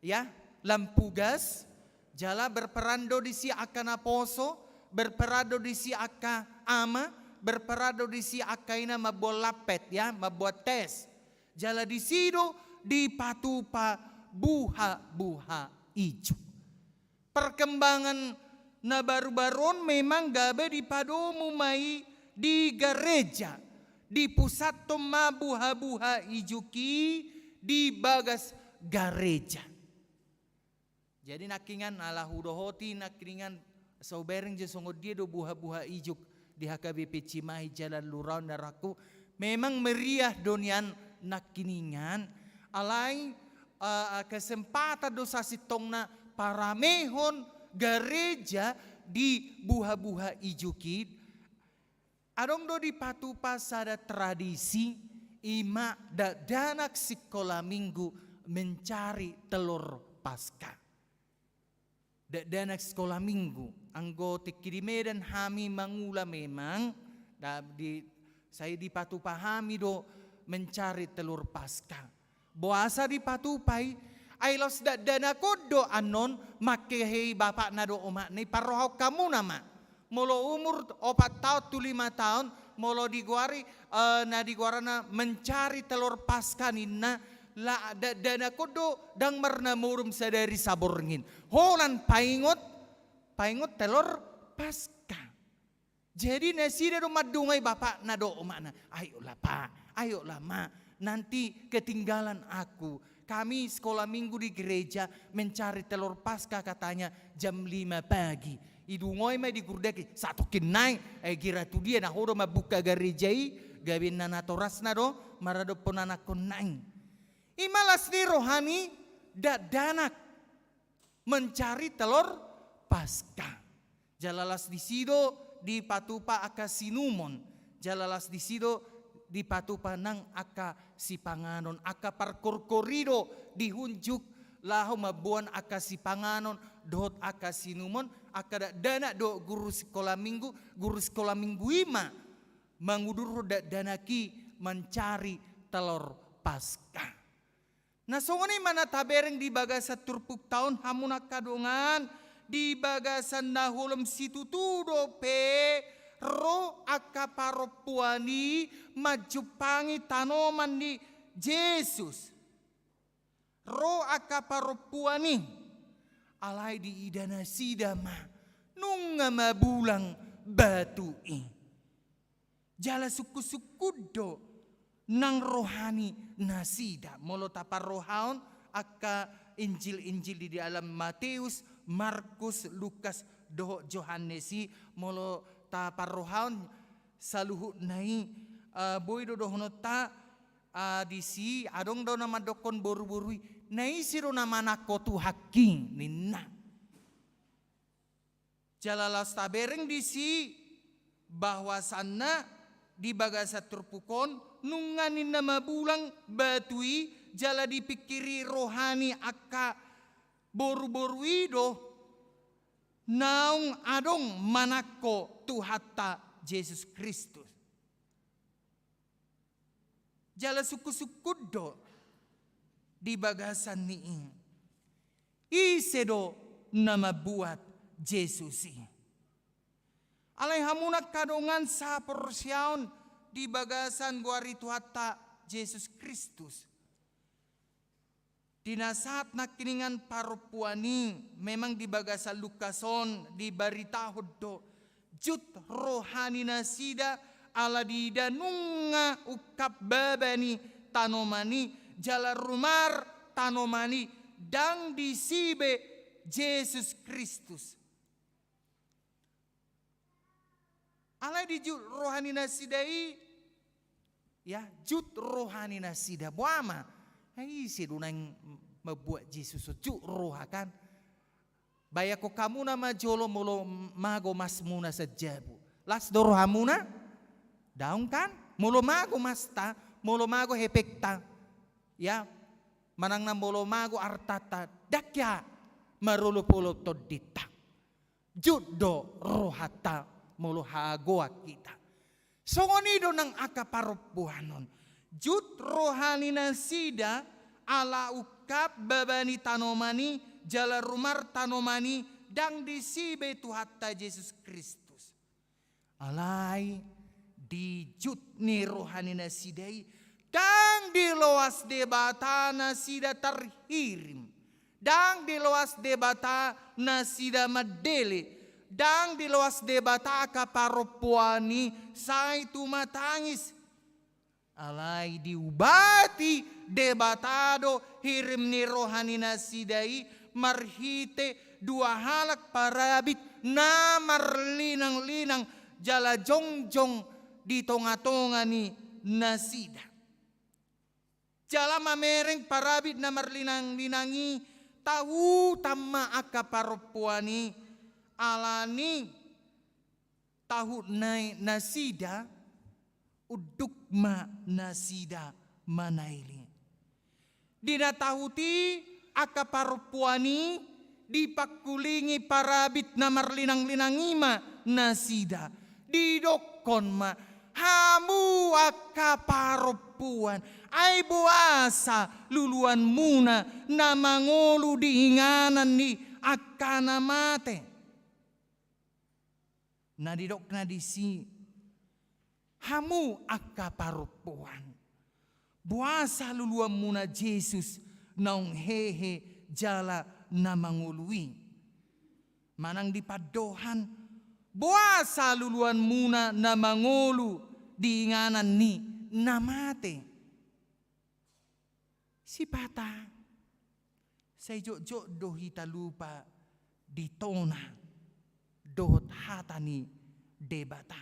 ya, lampu gas, jala berperan do disi angka naposo, berperan do disi angka ama, berperan do disi angka ina mamboan lampet, ya, mamboan tes. Jala disi do dipatupa buha-buha ijuk. Perkembangan na baru-baru on memang gabe dipadomu ma i di gareja, dipusathon ma buha-buha ijuk i di bagas gareja. Jadi nangkiningan, ala hudohoti nangkiningan, so bereng jo songon dia do buha-buha ijuk di H K B P Cimahi Jalan Luraon, daraku. Memang meriah do nian nangkiningan, alai, eh, kesempatan do sasintongna paramehon gareja di buha-buha ijuk i. Adong do dipatupa sada tradisi, i ma dakdanak sikola minggu mencari telur Paskah. Dakdanak sikola minggu, anggo tingki di Medan hami mangula memang, da-, di, sai dipatupa hami do mencari telur Paskah. Boasa dipatupa i? Ai laos dakdanak on do annon mangkehe i bapakna dohot omakna i, parrohahon hamuna ma. Molo umur opat taon tu lima taon, molo digoari, eh, na digoarna mencari telur Paskah ninna, la dakdanak on do ndang marna modom sadari saborngin. Holan paingot, paingot telur Paskah. Jadi nasida do mandungoi bapakna dohot omakna, "Ayolah, Pak, ayolah, Mak, nanti ketinggalan aku. Kami sekolah minggu di gereja mencari telur Paskah katanya jam lima pagi." Didungoi ma i, digurdaki, satongkin nai, eh, gira tu dia na ho do mambuka gareja i, gabe na natorasna do maradophon anakkonna i. I ma las ni roha ni dakdanak mencari telur Paskah. Jala las disi do dipatupa angka sinumon. Jala las disi do dipatupa nang angka sipanganon, angka parkorkor i do dihunjuk laho mamboan angka sipanganon dohot angka sinumon, angka dakdanak dohot guru sikola minggu, guru sikola minggu i ma mangudurhon dakdanak i mencari telur Paskah. Na songon i ma na tabereng di bagasan turpukta on, hamu angka dongan, di bagasan na holom situtu dope ro angka parompuan i manjumpangi tanoman ni Jesus. Ro angka parompuan i, alai diida nasida ma nunga mabulang batu i. Jala sungkun-sungkun do nang roha ni nasida. Molo taparrohahon angka Injil-injil di dalam Mateus, Markus, Lukas dohot Johannes i, molo taparrohahon saluhutna i, eh, boi do dohononta, eh, disi adong do na mandokkon boru-boru i, "Na ise do na manangko Tuhanki?" ninna. Jala laos tabereng disi bahwasanna di bagasan turpuk on nunga ninna mabulang batu i, jala dipingkiri roha ni angka boru-boru i do naung adong manangko Tuhanta Jesus Kristus. Jala sungkun-sungkun do di bagasan ni i. Ise do na mambuat Jesus i? Alai hamu angka dongan saporseaon di bagasan goar ni Tuhanta Jesus Kristus. Di na sahat nangkiningan parompuan i, memang di bagasan Lukas on dibaritahon do, jut roha ni nasida ala diida nunga ungkap baba ni tanoman i, jala rumar tanoman i, ndang disi be Jesus Kristus. Alai dijut roha ni nasida i, ya, jut roha ni nasida. Boha ma? Ai ise do naeng mambuat Jesus on, jut roha, kan? Bayangkon hamuna ma jolo molo mago masmuna sajabu. Las do rohamuna? Daong, kan? Molo mago masta, molo mago hepengta, ya, manang na molo mago artanta, ndang hea marolopolop tondinta. Jut do rohanta molo hagoan hita. Songon i do nang angka parompuan on. Jut roha ni nasida ala ungkap baba ni tanoman i, jala rumar tanoman i, ndang disi be Tuhanta Jesus Kristus. Alai dijut ni roha ni nasida i, ndang diloas Debata nasida tarhirim. Ndang diloas Debata nasida mandele, ndang diloas Debata angka parompuan i sai tumatangis. Alai diubati Debata do hirim ni roha ni nasida i marhite dua halak parabit na marlinanglinang jala jongjong di tongatonga ni nasida. Jala mamereng parabit na marlinanglinang i, tahutan ma angka parompuan i, ala ni tahutan nasida, unduk ma nasida manaili. Di na tahut i angka parompuan i, dipangkulingi parabit na marlinanglinang i ma nasida. Didokkon ma, hamu angka parompuan, ai boasa luluanmuna na mangolu di inganan ni angka na mate? Na didokna disi, hamu angka parompuan, boasa luluanmuna Jesus naung hehe jala na mangolu i? Manang di pandohan, boasa luluanmuna na mangolu di inganan ni na mate? Sipata, sai jotjot do hita lupa di tona dohot hata ni Debata.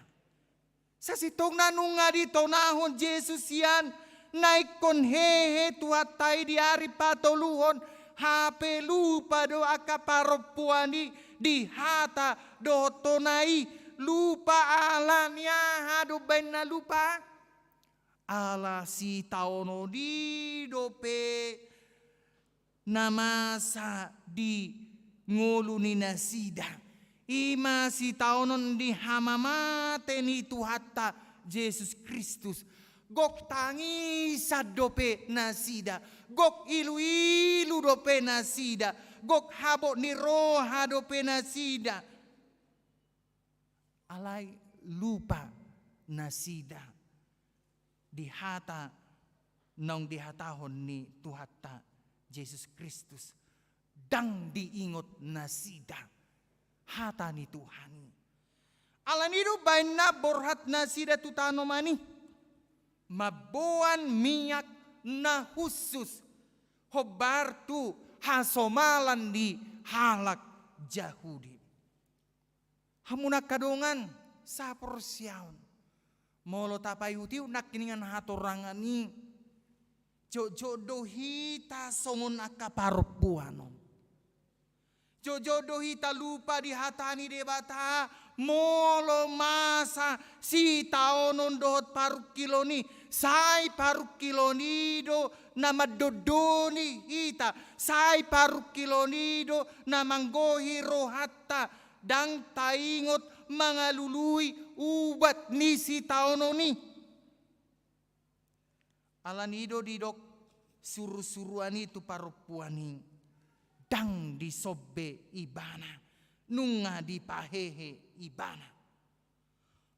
Sasintongna nunga ditonahon Jesus sian na ingkon hehe Tuhanta i di ari patoluhon, hape lupa do angka parompuan i di hata dohot tona i. Lupa ala ni aha do baenna lupa? Ala sitaonon i dope na masa di ngolu ni nasida. I ma sitaonon ni hamamate ni Tuhanta Jesus Kristus. Gok tangisan dope nasida, gok iluilu dope nasida, gok habot ni roha dope nasida. Alai lupa nasida di hata naung dihatahon ni Tuhanta Jesus Kristus. Ndang diingot nasida hata ni Tuhan i. Ala ni i do baenna borhat nasida tu tanoman i, mamboan miak na hushus hombar tu hasomalan ni halak Jahudi. Hamu angka dongan saporseaon, molo tapaihutihut nangkiningan hatorangan i, jotjot do hita songon angka parompuan on. Jotjot do hita lupa di hata ni Debata, molo masa sitaonon dohot parungkilon i, sai parungkilon i do na mandondoni hita, sai parungkilon i do na manggohi rohanta, ndang taingot mangalului ubat ni sitaonon i. Ala ni i do didok surusuruan i tu parompuan i, ndang dison be ibana, nunga dipahehe ibana.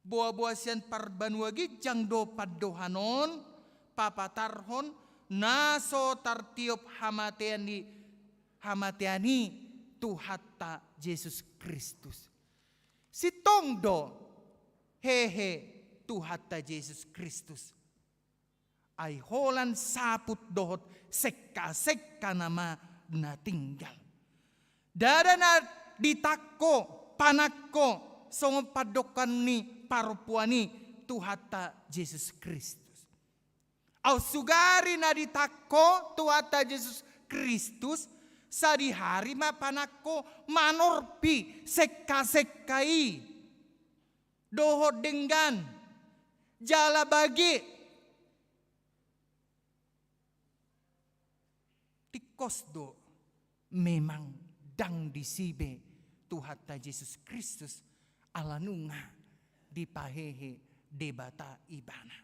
Boaboa sian parbanua ginjang do pandohan on, papatarhon na so tartiop hamatean i, hamatean i Tuhanta Jesus Kristus. Sintong do hehe Tuhanta Jesus Kristus. Ai holan saput dohot sengkasengka nama na tinggal. Ndada na ditangko, panangko, songon pandohan ni parompuan i Tuhanta Jesus Kristus. Au sugari na ditangko Tuhanta Jesus Kristus, sadihari ma panangko manorpi sengkasengka i. Dohot denggan, jala bage. Tingkos do memang ndang disi be Tuhanta Jesus Kristus ala nunga dipahehe Debata ibana.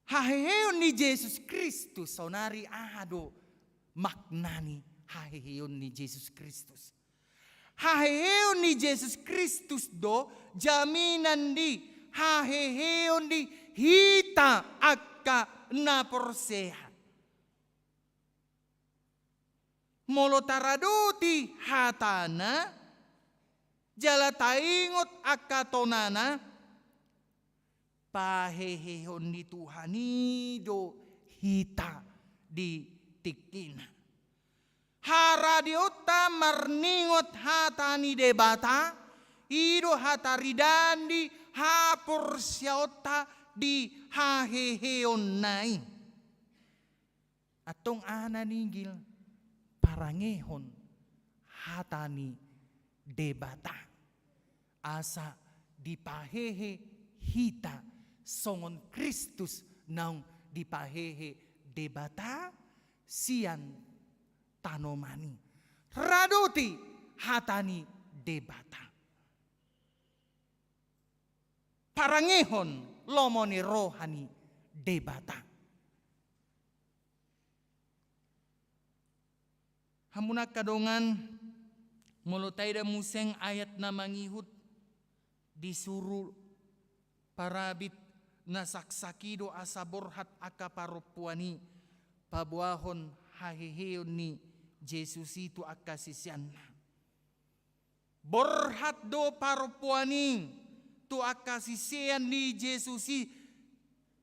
Haheheon ni Jesus Kristus, saonari aha do makna ni haheheon ni Jesus Kristus? Haheheon ni Jesus Kristus do jaminan ni haheheon ni hita angka na porsea. Molo taradoti hatana, jala taingot angka tonana, paheheon ni Tuhan i do hita di tingkina. Haradeonta marningot hata ni Debata, i do hataridaan ni haporseaonta di haheheonna i. Antong aha na ninggil? Parangehon hata ni Debata. Asa dipahehe hita songon Kristus naung dipahehe Debata sian tanoman i. Radoti hata ni Debata. Parangehon lomo ni roha ni Debata. Hamu na angka dongan, molo taida muse ayat na mangihut, disuru parabit na saksak i do asa borhat angka parompuan i paboahon haheheon ni Jesus i tu angka siseanna. Borhat do parompuan i tu angka sisean ni Jesus i,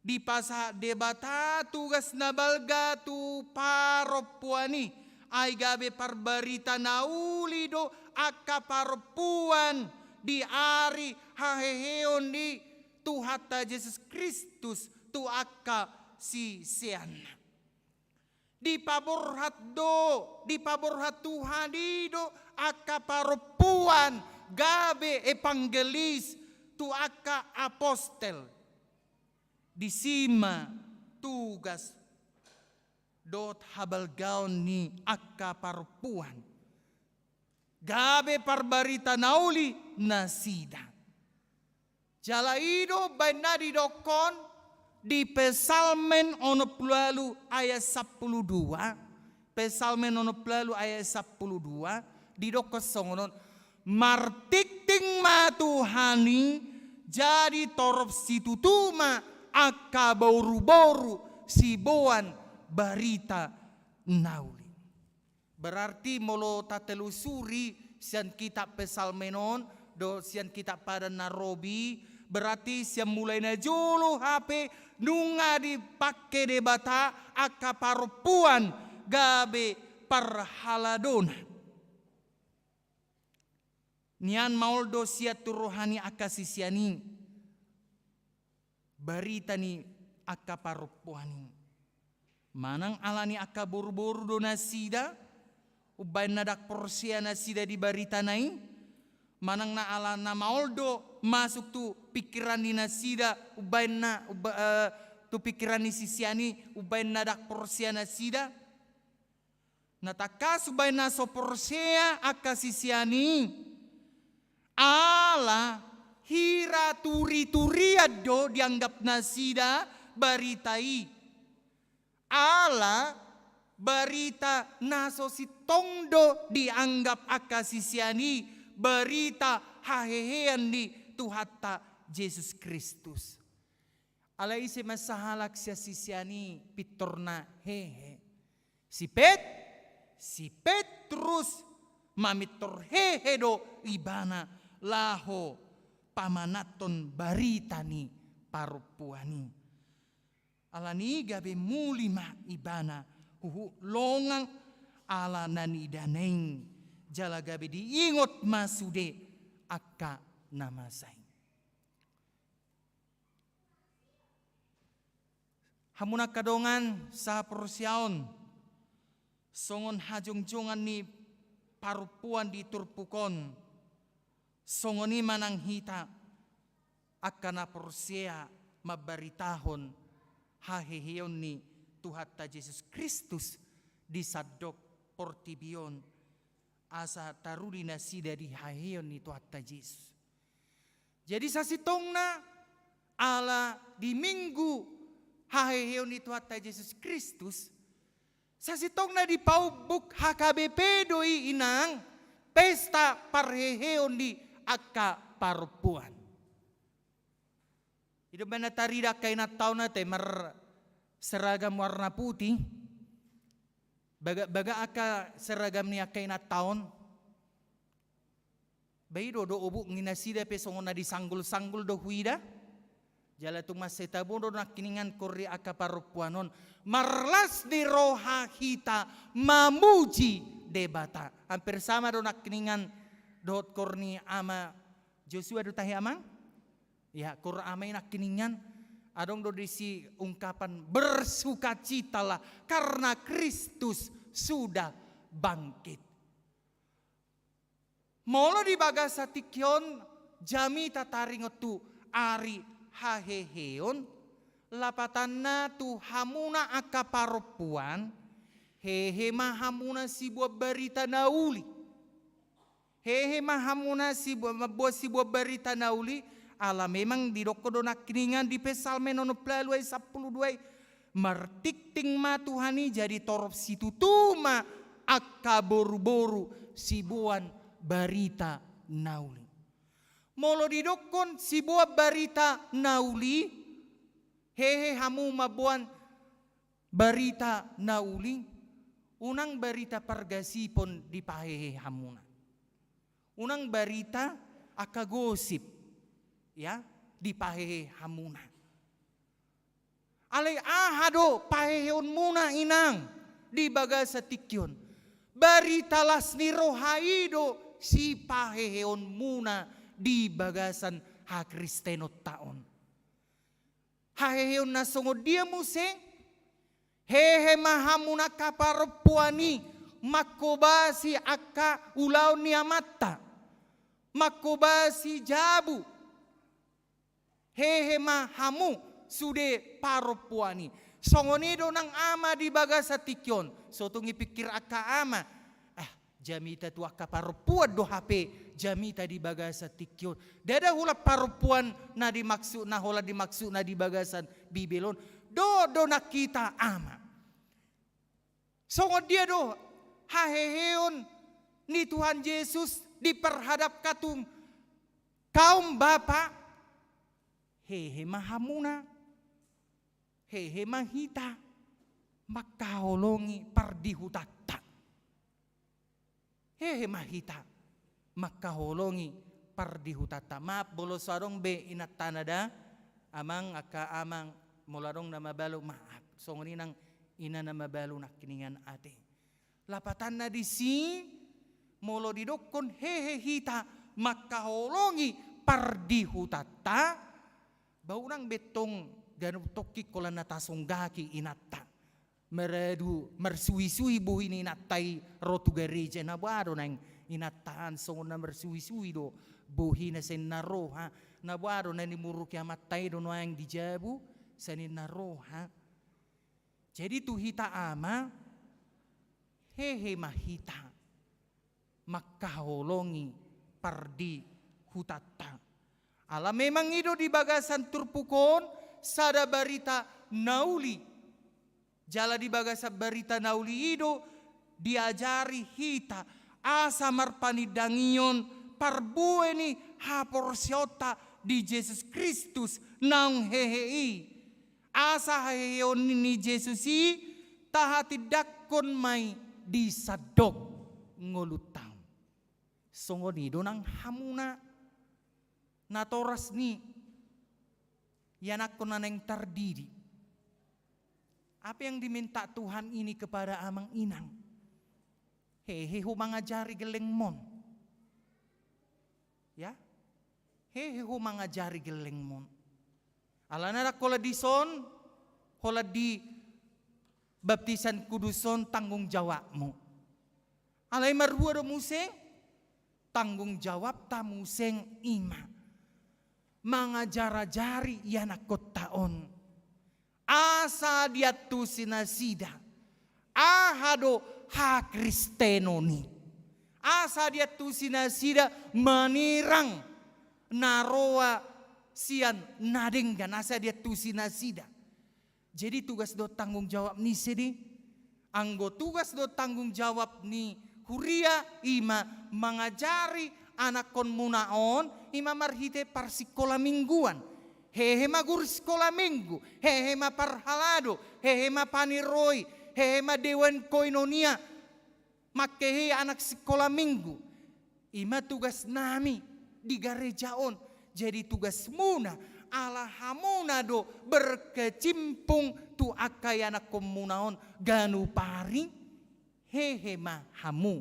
dipasahat Debata tugas na balga tu parompuan i, ai gabe parbarita na uli do angka parompuan di ari haheheon ni Tuhanta Jesus Kristus tu angka siseanna. Dipaborhat do, dipaborhat Tuhan i do angka parompuan gabe evangelis tu angka apostel. Disi ma tugas dohot habalgaon ni angka parompuan. Gabe parbarita na uli nasida. Jala i do baen na didokkon di Psalmen onom pulu ualu ayat sampulu dua, Psalmen onom pulu ualu ayat sampulu dua, didokkon songon on, martingting ma Tuhan i, jadi torop situtu ma angka boruboru siboan barita na uli. Berarti molo tatelusuri sian kitab Psalmen on, dohot sian kitab Padan na Robi, berarti sian mulai na jolo hape nunga dipangke Debata angka parompuan gabe parhaladona. Nian maol do sian tu roha ni angka sisean i barita ni angka parompuan i. Manang ala ni angka boruboru do nasida, umbaen na ndang porsea nasida di baritana i, manang na ala na maol do masuk tu pingkiran ni nasida, umbaen na, umba-, eh, tu pingkiran ni sisean i, umbaen na ndang porsea nasida. Na tangkas umbaen na so porsea angka sisean i, ala hira turiturian do dianggap nasida barita i. Ala barita na so sintong do dianggap angka sisean i barita hahehean ni Tuhanta Jesus Kristus. Alai ise ma sahalak sian sisean i pintorna hehe? Si Pet-, si Petrus mamintor hehe do ibana laho pamananhon barita ni parompuan i. Alani i gabe muli ma ibana huhut longang ala na niidana i, jala gabe diingot ma sude angka na masa i. Hamu angka dongan sahaporseaon, songon hajongjongan ni parompuan di turpuk on, songon i ma nang hita angka na porsea mambaritahon haheheon ni Tuhanta Jesus Kristus di sandok portibi on, asa taruli nasida di haheheon ni Tuhanta Jesus. Jadi sasintongna ala di Minggu haheheon ni Tuhanta Jesus Kristus, sasintongna dipaumbuk H K B P do i inang, pesta parheheon ni angka parompuan. I do umbahen na tarida angka inanta on ate marseragam warna putih. Baga, baga angka seragam ni angka inanta on. Ba i do, do obuk ni nasida pe songon na disanggulsanggul do huida. Jala tung mansai tabo do nangkiningan kor ni angka parompuan on. Marlas ni roha hita mamuji Debata. Hampir sama do nangkiningan dohot kor ni ama Joshua do tahe amang? Ya, kor ama i nangkiningan adong do disi ungkapan bersukacitalah karena Kristus sudah bangkit. Molo di bagasan tingki on jamita taringot tu ari haheheon, lapatanna tu hamuna angka parompuan, hehe ma hamuna siboan barita na uli. Hehe ma hamuna sibo-, mamboan siboan barita na uli, ala memang didokkon do nangkiningan di Psalmen onom pulu ualu ayat sampulu dua i, martingting ma Tuhan i, jadi torop situtu ma angka boruboru siboan barita na uli. Molo didokkon siboan barita na uli, hehe hamu mamboan barita na uli, unang barita pargasipon dipahehe hamuna. Unang barita angka gosip, ya, dipahehe hamuna. Alai aha do paheheonmuna inang di bagasan tingki on? Barita las ni roha i do sipaheheonmuna di bagasan hakristenonta on. Haheheon na songon dia muse? Hehe ma hamuna angka parompuan i manghobasi angka ulaon ni amanta, manghobasi jabu. Hehe ma hamu sude parompuan i. Songon i do nang ama di bagasan tingki on. So tung dipikir angka ama, ah, jamita tu angka parompuan do hape jamita di bagasan tingki on. Ndada holan parompuan na dimaksud, na holan dimaksud na di bagasan Bibel on. Dohot do nang hita ama. Songon dia do haheheon ni Tuhan Jesus diperhadapkan tu kaum bapa? Hehe ma hamuna, hehe ma hita mangkaholongi pardihutanta. Hehe ma hita mangkaholongi pardihutanta. Maaf, molo so adong be inantana da, amang, angka amang, molo adong na mabalu, maaf. Songon i nang ina na mabalu nangkiningan ate. Lapatanna disi, molo didokkon hehe hita mangkaholongi pardihutanta, ba unang be tong ganup tongkin holan na tasonggaki inanta. Maradu, marsuisui bohi ni inanta i ro tu gareja, na boha do naeng inanta an songon na marsuisui do bohina sian na roha, na boha do na nimuruki amanta i do naeng di jabu sian na roha. Jadi tu hita ama, hehe ma hita mangkaholongi pardihutanta. Ala memang i do di bagasan turpuk on sada barita na uli. Jala di bagasan barita na uli i do diajari hita asa marpanindangion parbue ni haporseaonta di Jesus Kristus naung hehe i. Asa haheheon ni Jesus i tahatindangkon ma i di sandok ngolunta on. Songon i do nang hamuna natoras ni ianakkon na naeng tardidi. Apa yang diminta Tuhan ini kepada amang inang? Hehe ho mangajari gellengmon. Ya? Hehe ho mangajari gellengmon. Alana ndang holan dison, holan di baptisan kudus on tanggung jawabmu. Alai marhua do muse, tanggung jawabta muse i ma mangajarajari ianakkonta on. Asa diantusi nasida aha do hakristenon i. Asa diantusi nasida manirang na roa sian na denggan, asa diantusi nasida. Jadi tugas dohot tanggung jawab ni ise do i? Anggo tugas dohot tanggung jawab ni huria i ma mangajari anakkonmuna on, i ma marhite parsikola mingguan. Hehe ma guru sikola minggu, hehe ma parhalado, hehe ma paniroi, hehe ma dewan koinonia. Manghehe anak sikola minggu. I ma tugasnami di gareja on. Jadi tugasmuna, ala hamuna do berkecimpung tu angka ianakkonmuna on ganup ari, hehe ma hamu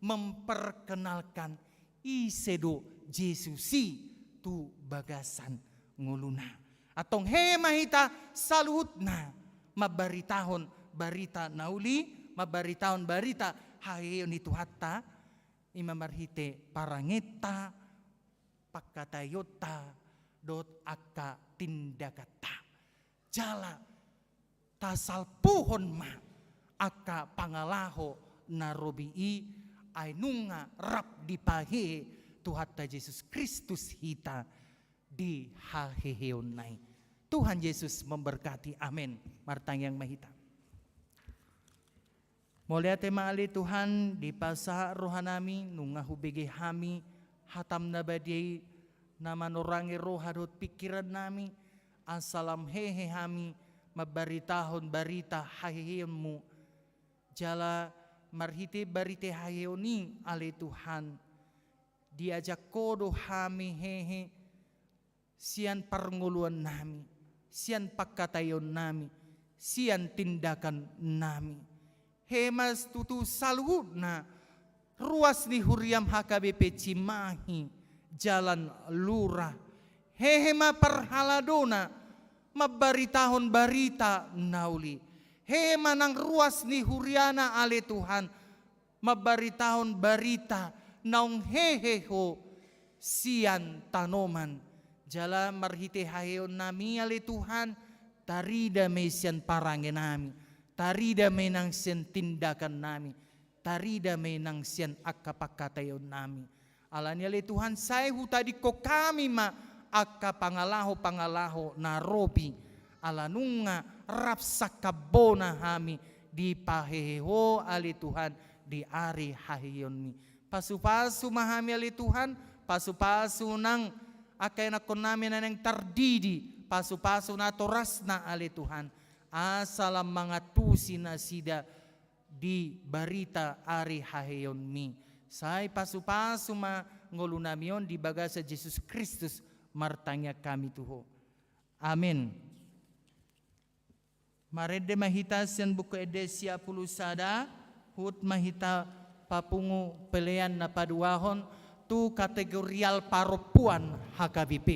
memperkenalkan ise do Jesus i tu bagasan ngoluna. Antong hehe ma hita saluhutna mambaritahon barita na uli, mambaritahon barita haheheon ni Tuhanta, i ma marhite parangenta, pangkataionta, dohot angka tindakanta. Jala tasalpuhon ma angka pangalaho na robi i, ai nunga rap dipahehe Tuhanta Jesus Kristus hita di haheheonna i. Tuhan Yesus memberkati. Amen. Martangiang ma hita. Mauliate ma ale Tuhan, dipasahat rohanami, nunga hubege hami hatam na badia i, na manorangi roha dohot pingkirannami, asa lam hehe hami mambaritahon barita haheheonmu. Jala marhite barita haheheon i ale Tuhan, diajak Ho do hami hehe, sian parngoluannami, sian pangkataionnami, sian tindakannami. Hehe ma tutu saluhutna ruas ni huriam H K B P Cimahi, Jalan Lurah. Hehe ma parhaladona mambaritahon barita na uli. Hehe ma nang ruas ni huriana ale Tuhan, mambaritahon barita naung hehe Ho sian tanoman. Jala marhite haheheonnami ale Tuhan, tarida ma i sian parangenami, tarida ma i nang sian tindakannami, tarida ma i nang sian angka pangkataionnami. Alani ale Tuhan, sai hutadingkon hami ma angka pangalaho-pangalaho na robi, ala nunga rap sangkap bona hami dipahehe Ho ale Tuhan di ari haheheonmi. Pasu-pasu ma hami ale Tuhan, pasu-pasu nang angka ianakkonnami na naeng tardidi, pasu-pasu natorasna ale Tuhan, asa lam mangantusi nasida di barita ari haheheonmi. Sai pasu-pasu ma ngolunami on di bagasan Jesus Kristus martangiang hami tu Ho. Amen. Marende ma hita sian Buku Ende sia pulu sada, huhut ma hita papungu pelean na paduahon tu kategorial parompuan H K B P.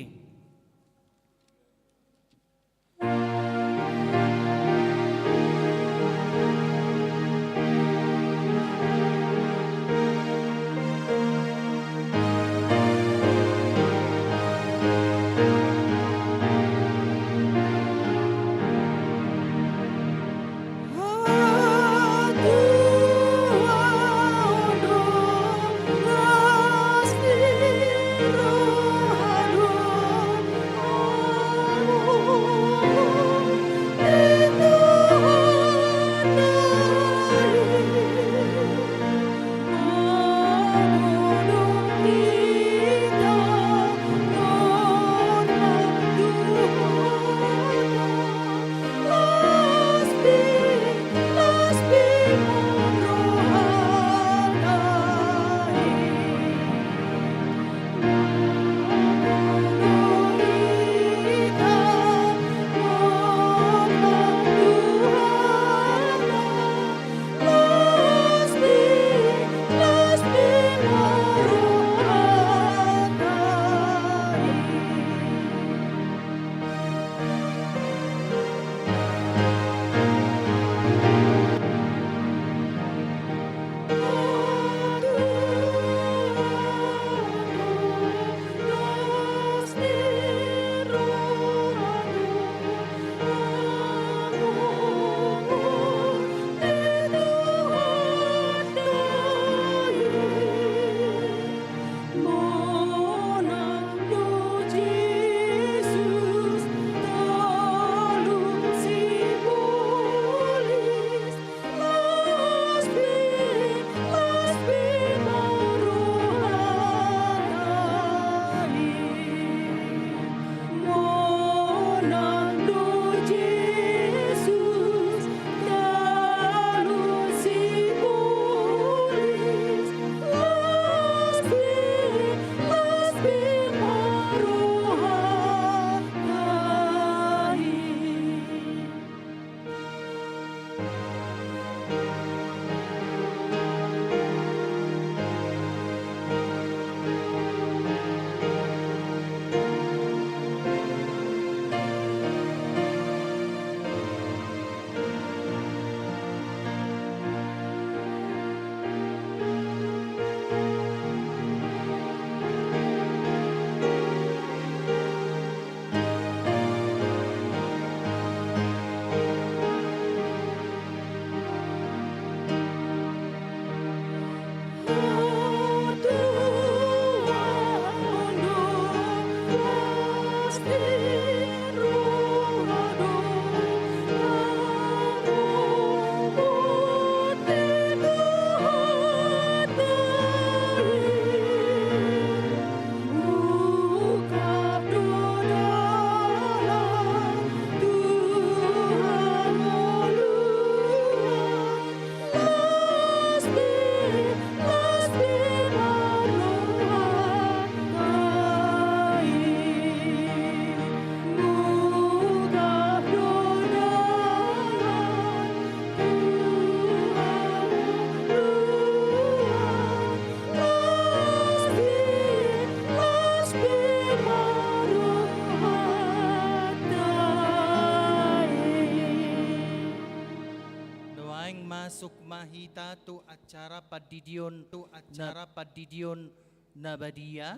Masuk ma hita tu acara pandidion, tu acara pandidion na badia.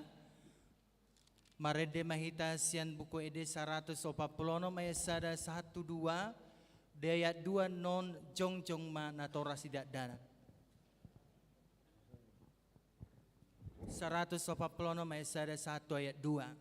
Marende ma hita sian Buku Ende saratus opat pulu onom ayat sada sahat tu dua, di ayat dua annon jongjong ma natorasna dakdanak. Saratus opat pulu onom ayat sada sahat tu ayat dua.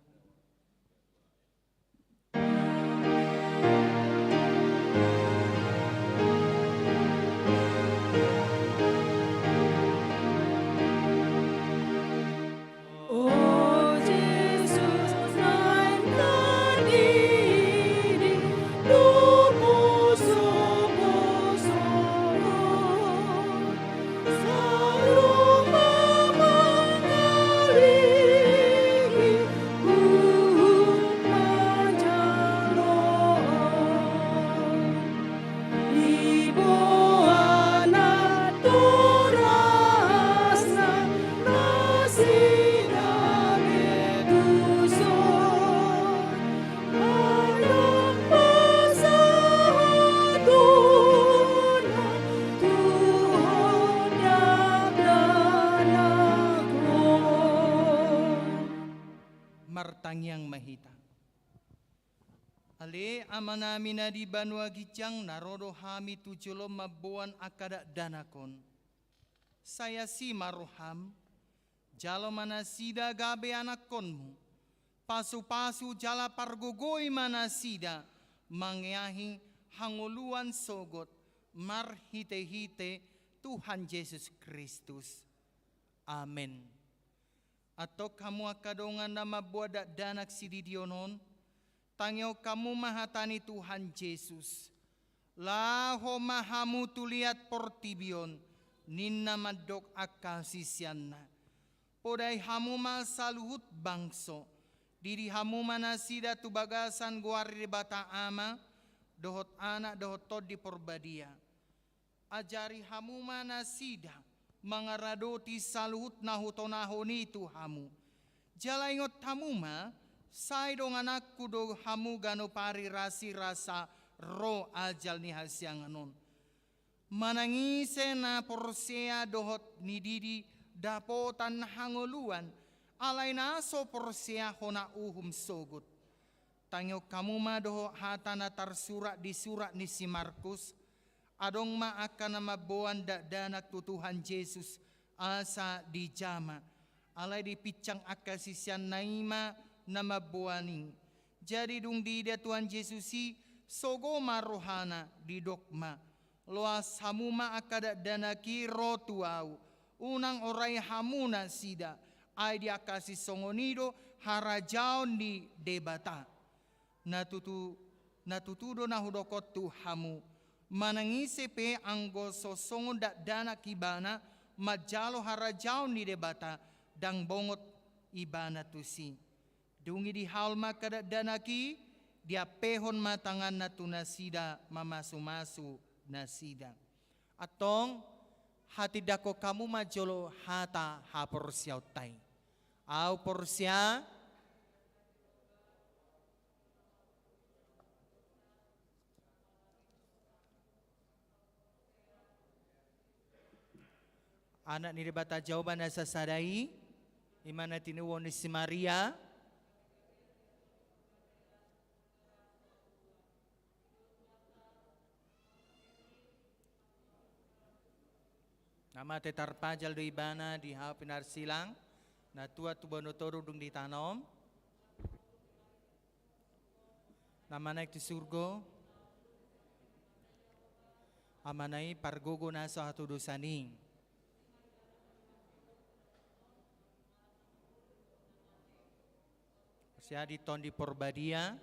Martangiang ma hita. Ale Amanami na di banua ginjang, na ro do hami tu jolo mamboan angka dakdanak on. Sai asi ma roham, jalo ma nasida gabe anakkonmu, pasupasu jala pargogoi ma nasida mangeahi hangoluan sogot marhitehite Tuhan Jesus Kristus. Amen. Antong hamu angka dongan na mamboan dakdanak sididion on, tangihon hamu ma hata ni Tuhan Jesus. Laho ma hamu tu liat portibi on, ninna mandok angka siseanna. Podai hamu ma saluhut bangso, didi hamu ma nasida tu bagasan goar ni Debata Ama, dohot Anak, dohot Tondi Porbadia. Ajari hamu ma nasida mangaradoti saluhut na hutonahon i tu hamu. Jala ingot hamu ma, sai dongananku do hamu ganup ari rasirasa ro ajal ni hasiangan on. Manang ise na porsea dohot nididi dapotan hangoluan, alai na so porsea hona uhum sogot. Tangihon hamu ma dohot hata na tarsurat di surat ni si Markus, adong ma angka na mamboan dakdanak tu Tuhan Jesus asa dijama, alai dipinsang angka siseanna i ma na mamboan i. Jadi dung diida Tuhan Jesus i, sogo ma rohana, didok ma: Loas hamu ma angka dakdanak i ro tu ahu, unang orai hamu nasida, ai di angka sisongon i do harajaon ni Debata. Na tutu, na tutu do na hudok on tu hamu, manang ise pe anggo so songon dakdanak ibana manjalo harajaon ni Debata, ndang bongot ibana tusi. Dung i dihaol ma angka dakdanak i, diampehon ma tanganna tu nasida mamasumasu nasida. Antong, hatindangkon hamu ma jolo hata haporseaonta i. Ahu porsea. Anak ni Debata Jahowa na sasada i, i ma na tinubuhon ni si Maria. Na mate tarpajal do ibana di hau pinarsilang, na tua tu banua toru dung ditanom. Na manaek tu surgo, Amana i pargogo na so hatudosan i. Porsea di Tondi Porbadia.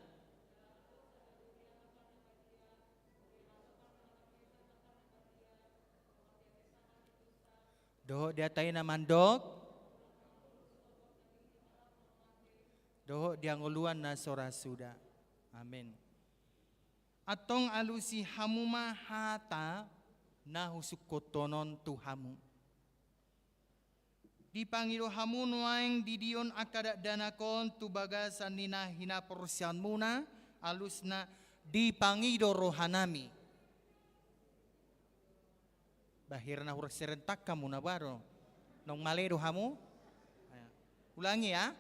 Dohot di hata i na mandok. Dohot di hangoluan na so ra suda. Amen. Antong alusi hamu ma hata na husungkunhon on tu hamu. Dipangido hamu nuaeng didion angka dakdanak on tu bagasan ni na hinaporseaonmuna, alusna dipangido rohanami. Bah, hira na hurang serentangka muna baru. Nong male do hamu? Ulangi ya.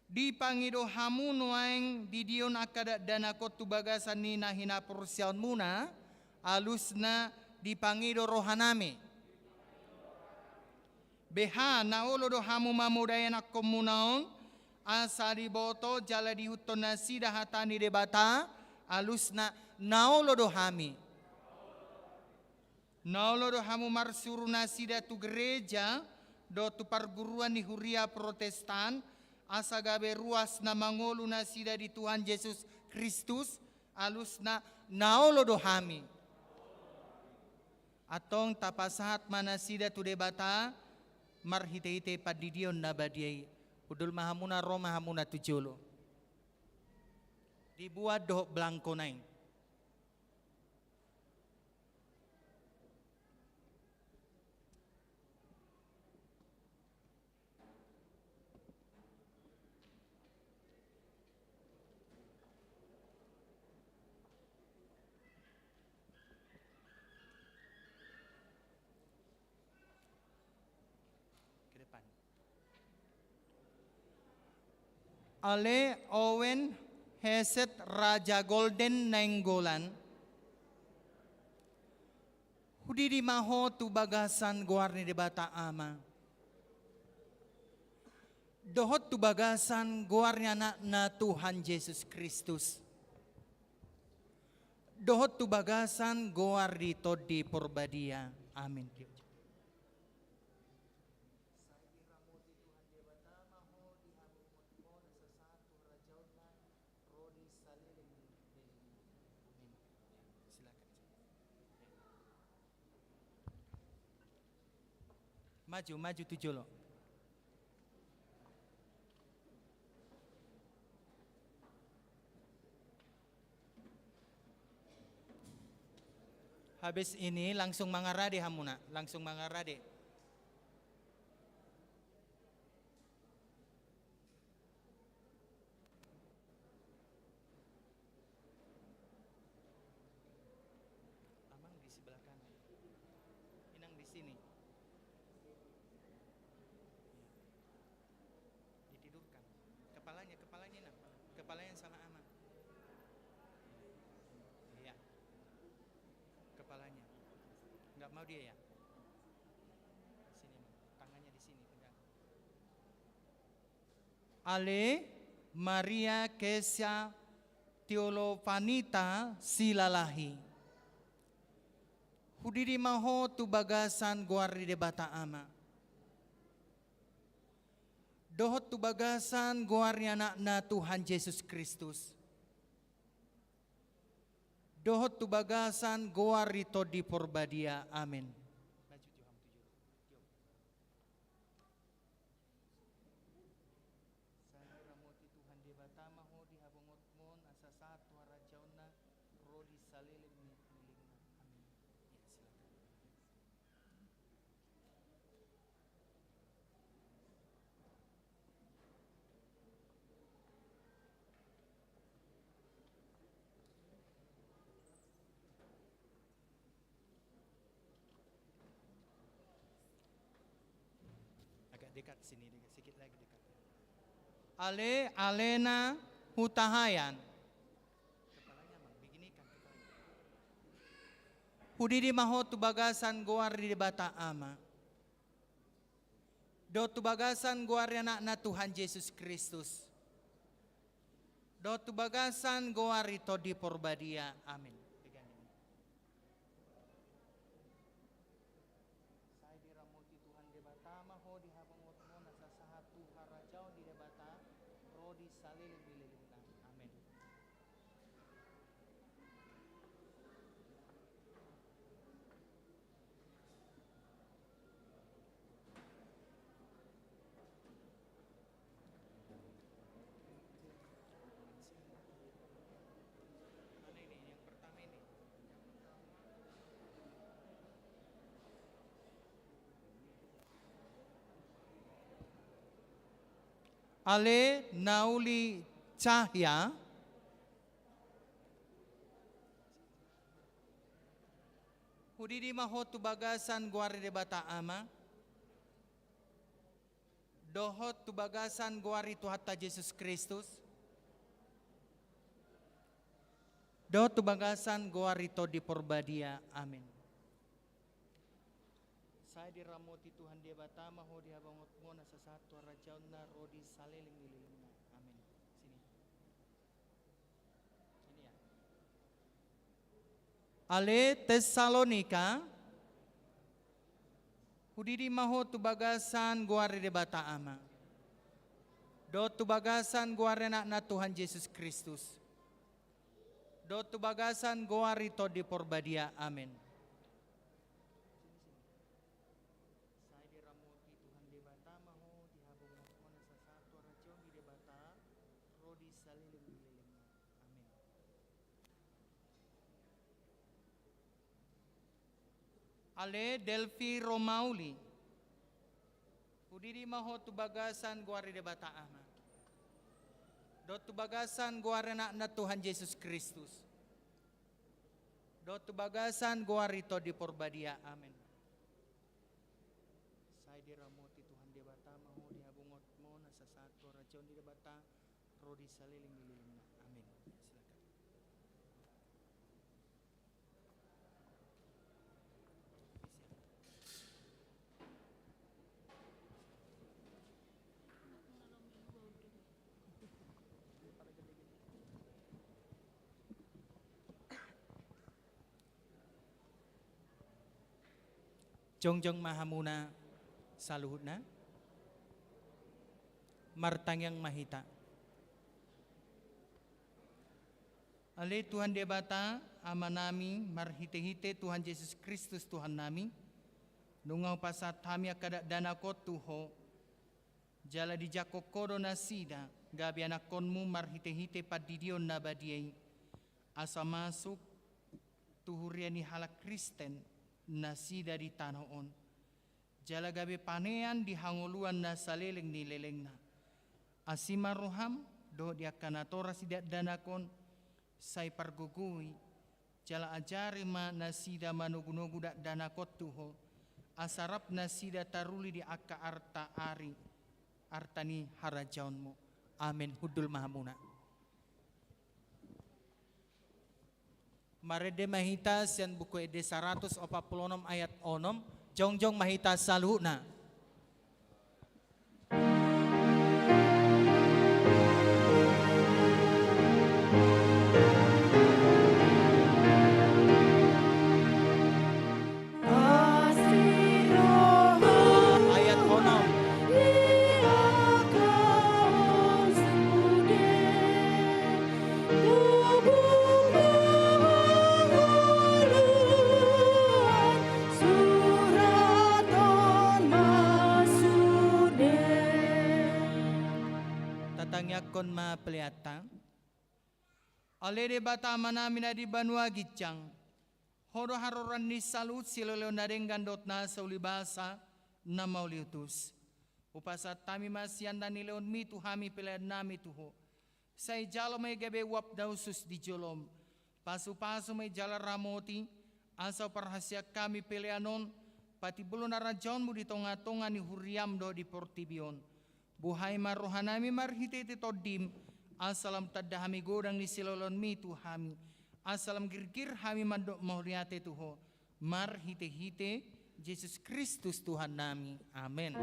Dipangido hamu nuaeng didion angka dakdanak on tu bagasan ni na hinaporseaonmuna, alusna dipangido rohanami. Beha na olo do hamu mamodai anakkonmuna on, asa diboto jala diihuthon nasida hata ni Debata, alusna na olo do hami. Na olo do hamu marsuru nasida tu gereja, dohot tu parguruan ni huria Protestan, asa gabe ruas na mangolu nasida di Tuhan Jesus Kristus, alusna na olo do hami. Antong tapasahat ma nasida tu Debata, marhitehite pandidion na badia i. Hundul ma hamuna, ro ma hamuna tu jolo. Dibuat dohot blangkona i. Ke depan. Ale Owen Heset Raja Golden Nainggolan, hudidi ma ho tu bagasan goar ni Debata Ama, dohot tu bagasan goar ni Anakna Tuhan Jesus Kristus, dohot tu bagasan goar ni Tondi Porbadia. Amin. Sai diramoti Tuhan Debata ma ho di habongot on, asa sahat tu harajaonna, ro di saleleng ni lelengna. Amin. Silakan. Maju, maju tu jolo. Habis ini langsung mangarade hamuna, langsung mangarade. Amang di sebelah kanan. Inang di sini. Iya. Ditidurkan. Kepalanya, kepalanya, Inang. Kepalanya sama Amang. Iya. Kepalanya. Nggak mau dia, ya? Sini, Amang. Tangannya di sini, pegang. Ale Maria Kesia Tiolofanita Silalahi, hudidi ma ho tu bagasan goar ni Debata Ama, dohot tu bagasan goar ni Anakna Tuhan Jesus Kristus, dohot tu bagasan goar ni Tondi Porbadia. Amin. Sai diramoti Tuhan Debata ma ho di habongotmon, asa sahat tu harajaonna, ro di saleleng ni lelengna. Amin. Ya, silakan. Agak dekat sini, sedikit lagi dekat. Ale, alena Hutahaean. Hudidi ma ho tu bagasan goar ni Debata Ama, dohot tu bagasan goar ni Anakna Tuhan Jesus Kristus, dohot tu bagasan goar ni Tondi Porbadia. Amin. Sai diramoti Tuhan Debata ma ho di habongotmon, asa sahat tu harajaon ni Debata, ro di saleleng ni lelengna. Amin. Ale Nauli Cahya. Hu-, Hudidi ma ho tu bagasan goar ni Debata Ama, dohot tu bagasan goar ni Tuhanta Jesus Kristus, dohot tu bagasan goar ni Tondi Porbadia. Amen. Sai diramoti Tuhan Debata ma ho di habangotmona, sahat tu harajaonna, ro di saleleng ni lelengna. Amen. Sini. Ale Tesalonika, hudidi ma ho tu bagasan goar ni Debata Ama, dohot tu bagasan goar ni Anakna Tuhan Jesus Kristus, dohot tu bagasan goar ni Tondi Porbadia. Amen. Sai diramoti Tuhan Debata ma ho di habangotmona, sahat tu harajaon ni Debata, ro di saleleng ni lelengna. Amen. Ale Delvi Romauli, hudidi ma ho tu bagasan goar ni Debata Ama, dohot tu bagasan goar ni Anakna Tuhan Jesus Kristus, dohot tu bagasan goar ni Tondi Porbadia. Amen. Sai diramoti Tuhan Debata ma ho di habangotmona, sahat tu harajaon ni Debata, ro di saleleng ni lelengna. Amen. Silakan. Jongjong ma hamuna saluhutna. Martangiang ma hita. Ale Tuhan Debata, Amanami, marhitehite Tuhan Jesus Kristus Tuhannami, nunga hupasahat hami angka dakdanak on tu Ho, jala dijangkon Ho do nasida gabe anakkonmu marhitehite pandidion na badia i, asa masuk tu huria ni halak Kristen nasida di tano on, jala gabe panean di hangoluan na saleleng ni lelengna. Asi ma roham dohot di angka natorasna di dakdanak on, sai pargogoi, jala ajari ma nasida manogunogu dakdanak on tu Ho, asa rap nasida taruli di angka arta ari, arta ni harajaonmu. Amen. Hundul ma hamuna. Marende ma hita sian Buku Ende saratus opat pulu onom ayat onom, jongjong ma hita saluhutna. Ayat onom. Tatangiangkon ma peleanta. Ale Debata Amanami na di banua ginjang, Ho do haroroan ni saluhut silehonlehon na denggan dohot nasa ulibasa na mauliutus. Hupasahat hami ma sian na nilehonmi tu hami peleannami tu Ho. Sai jalo ma i gabe uap na hushus di jolom. Pasupasu ma i jala ramoti, asa huparhaseang hami pelean on, patimbulhon harajaonmu di tongatonga ni huriam dohot di portibi on. Buhai ma rohanami marhitehite Tondim, asa lam tanda hami godang ni silehonlehonmi tu hami, asa lam girgir hami mandok mauliate tu Ho, marhitehite Jesus Kristus Tuhannami. Amen.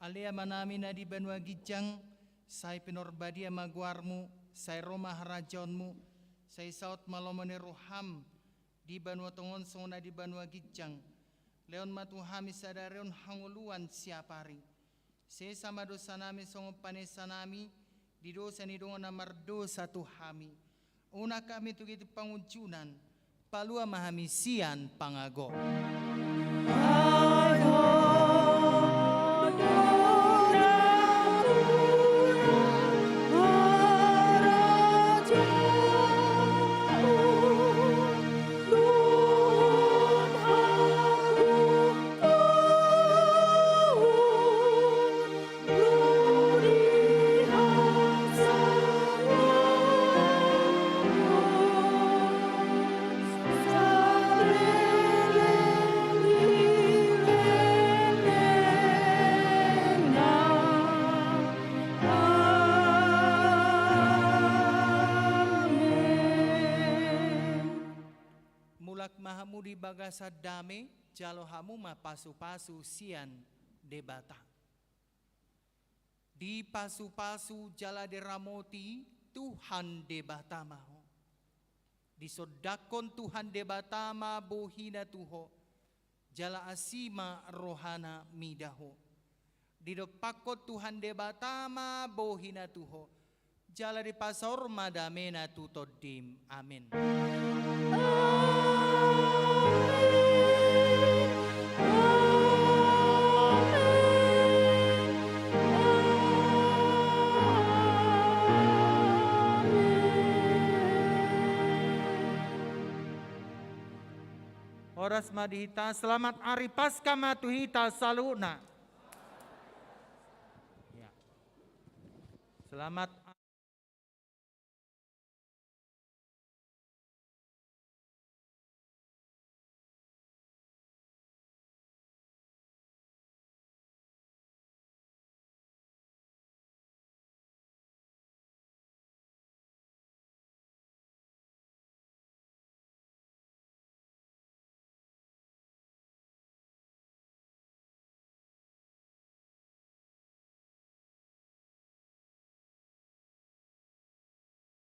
Ale Amanami na di banua ginjang, Sai pinarbadia ma goarmu, sai ro ma harajaonmu, sai saut ma lomo ni roham di banua tonga on songon na di banua ginjang. Lehon ma tu hami sadari on hangoluan siapari. Sesa ma dosanami songon panesanami di dosa ni dongan na mardosa tu hami. Unang hami tu gigi pangunjunan, palua ma hami sian pangago. Mulak ma hamu di bagasan dame, jalo hamu ma pasupasu sian Debata. Dipasupasu jala diramoti Tuhan Debata ma ho. Disondangkon Tuhan Debata ma bohina tu ho, jala asi ma rohana mida ho. Didompakkon Tuhan Debata ma bohina tu ho, jala dipasaor ma damena tu tondim. Amen. Horas ma di hita, selamat ari Paskah ma tu hita saluhutna. Ya. Selamat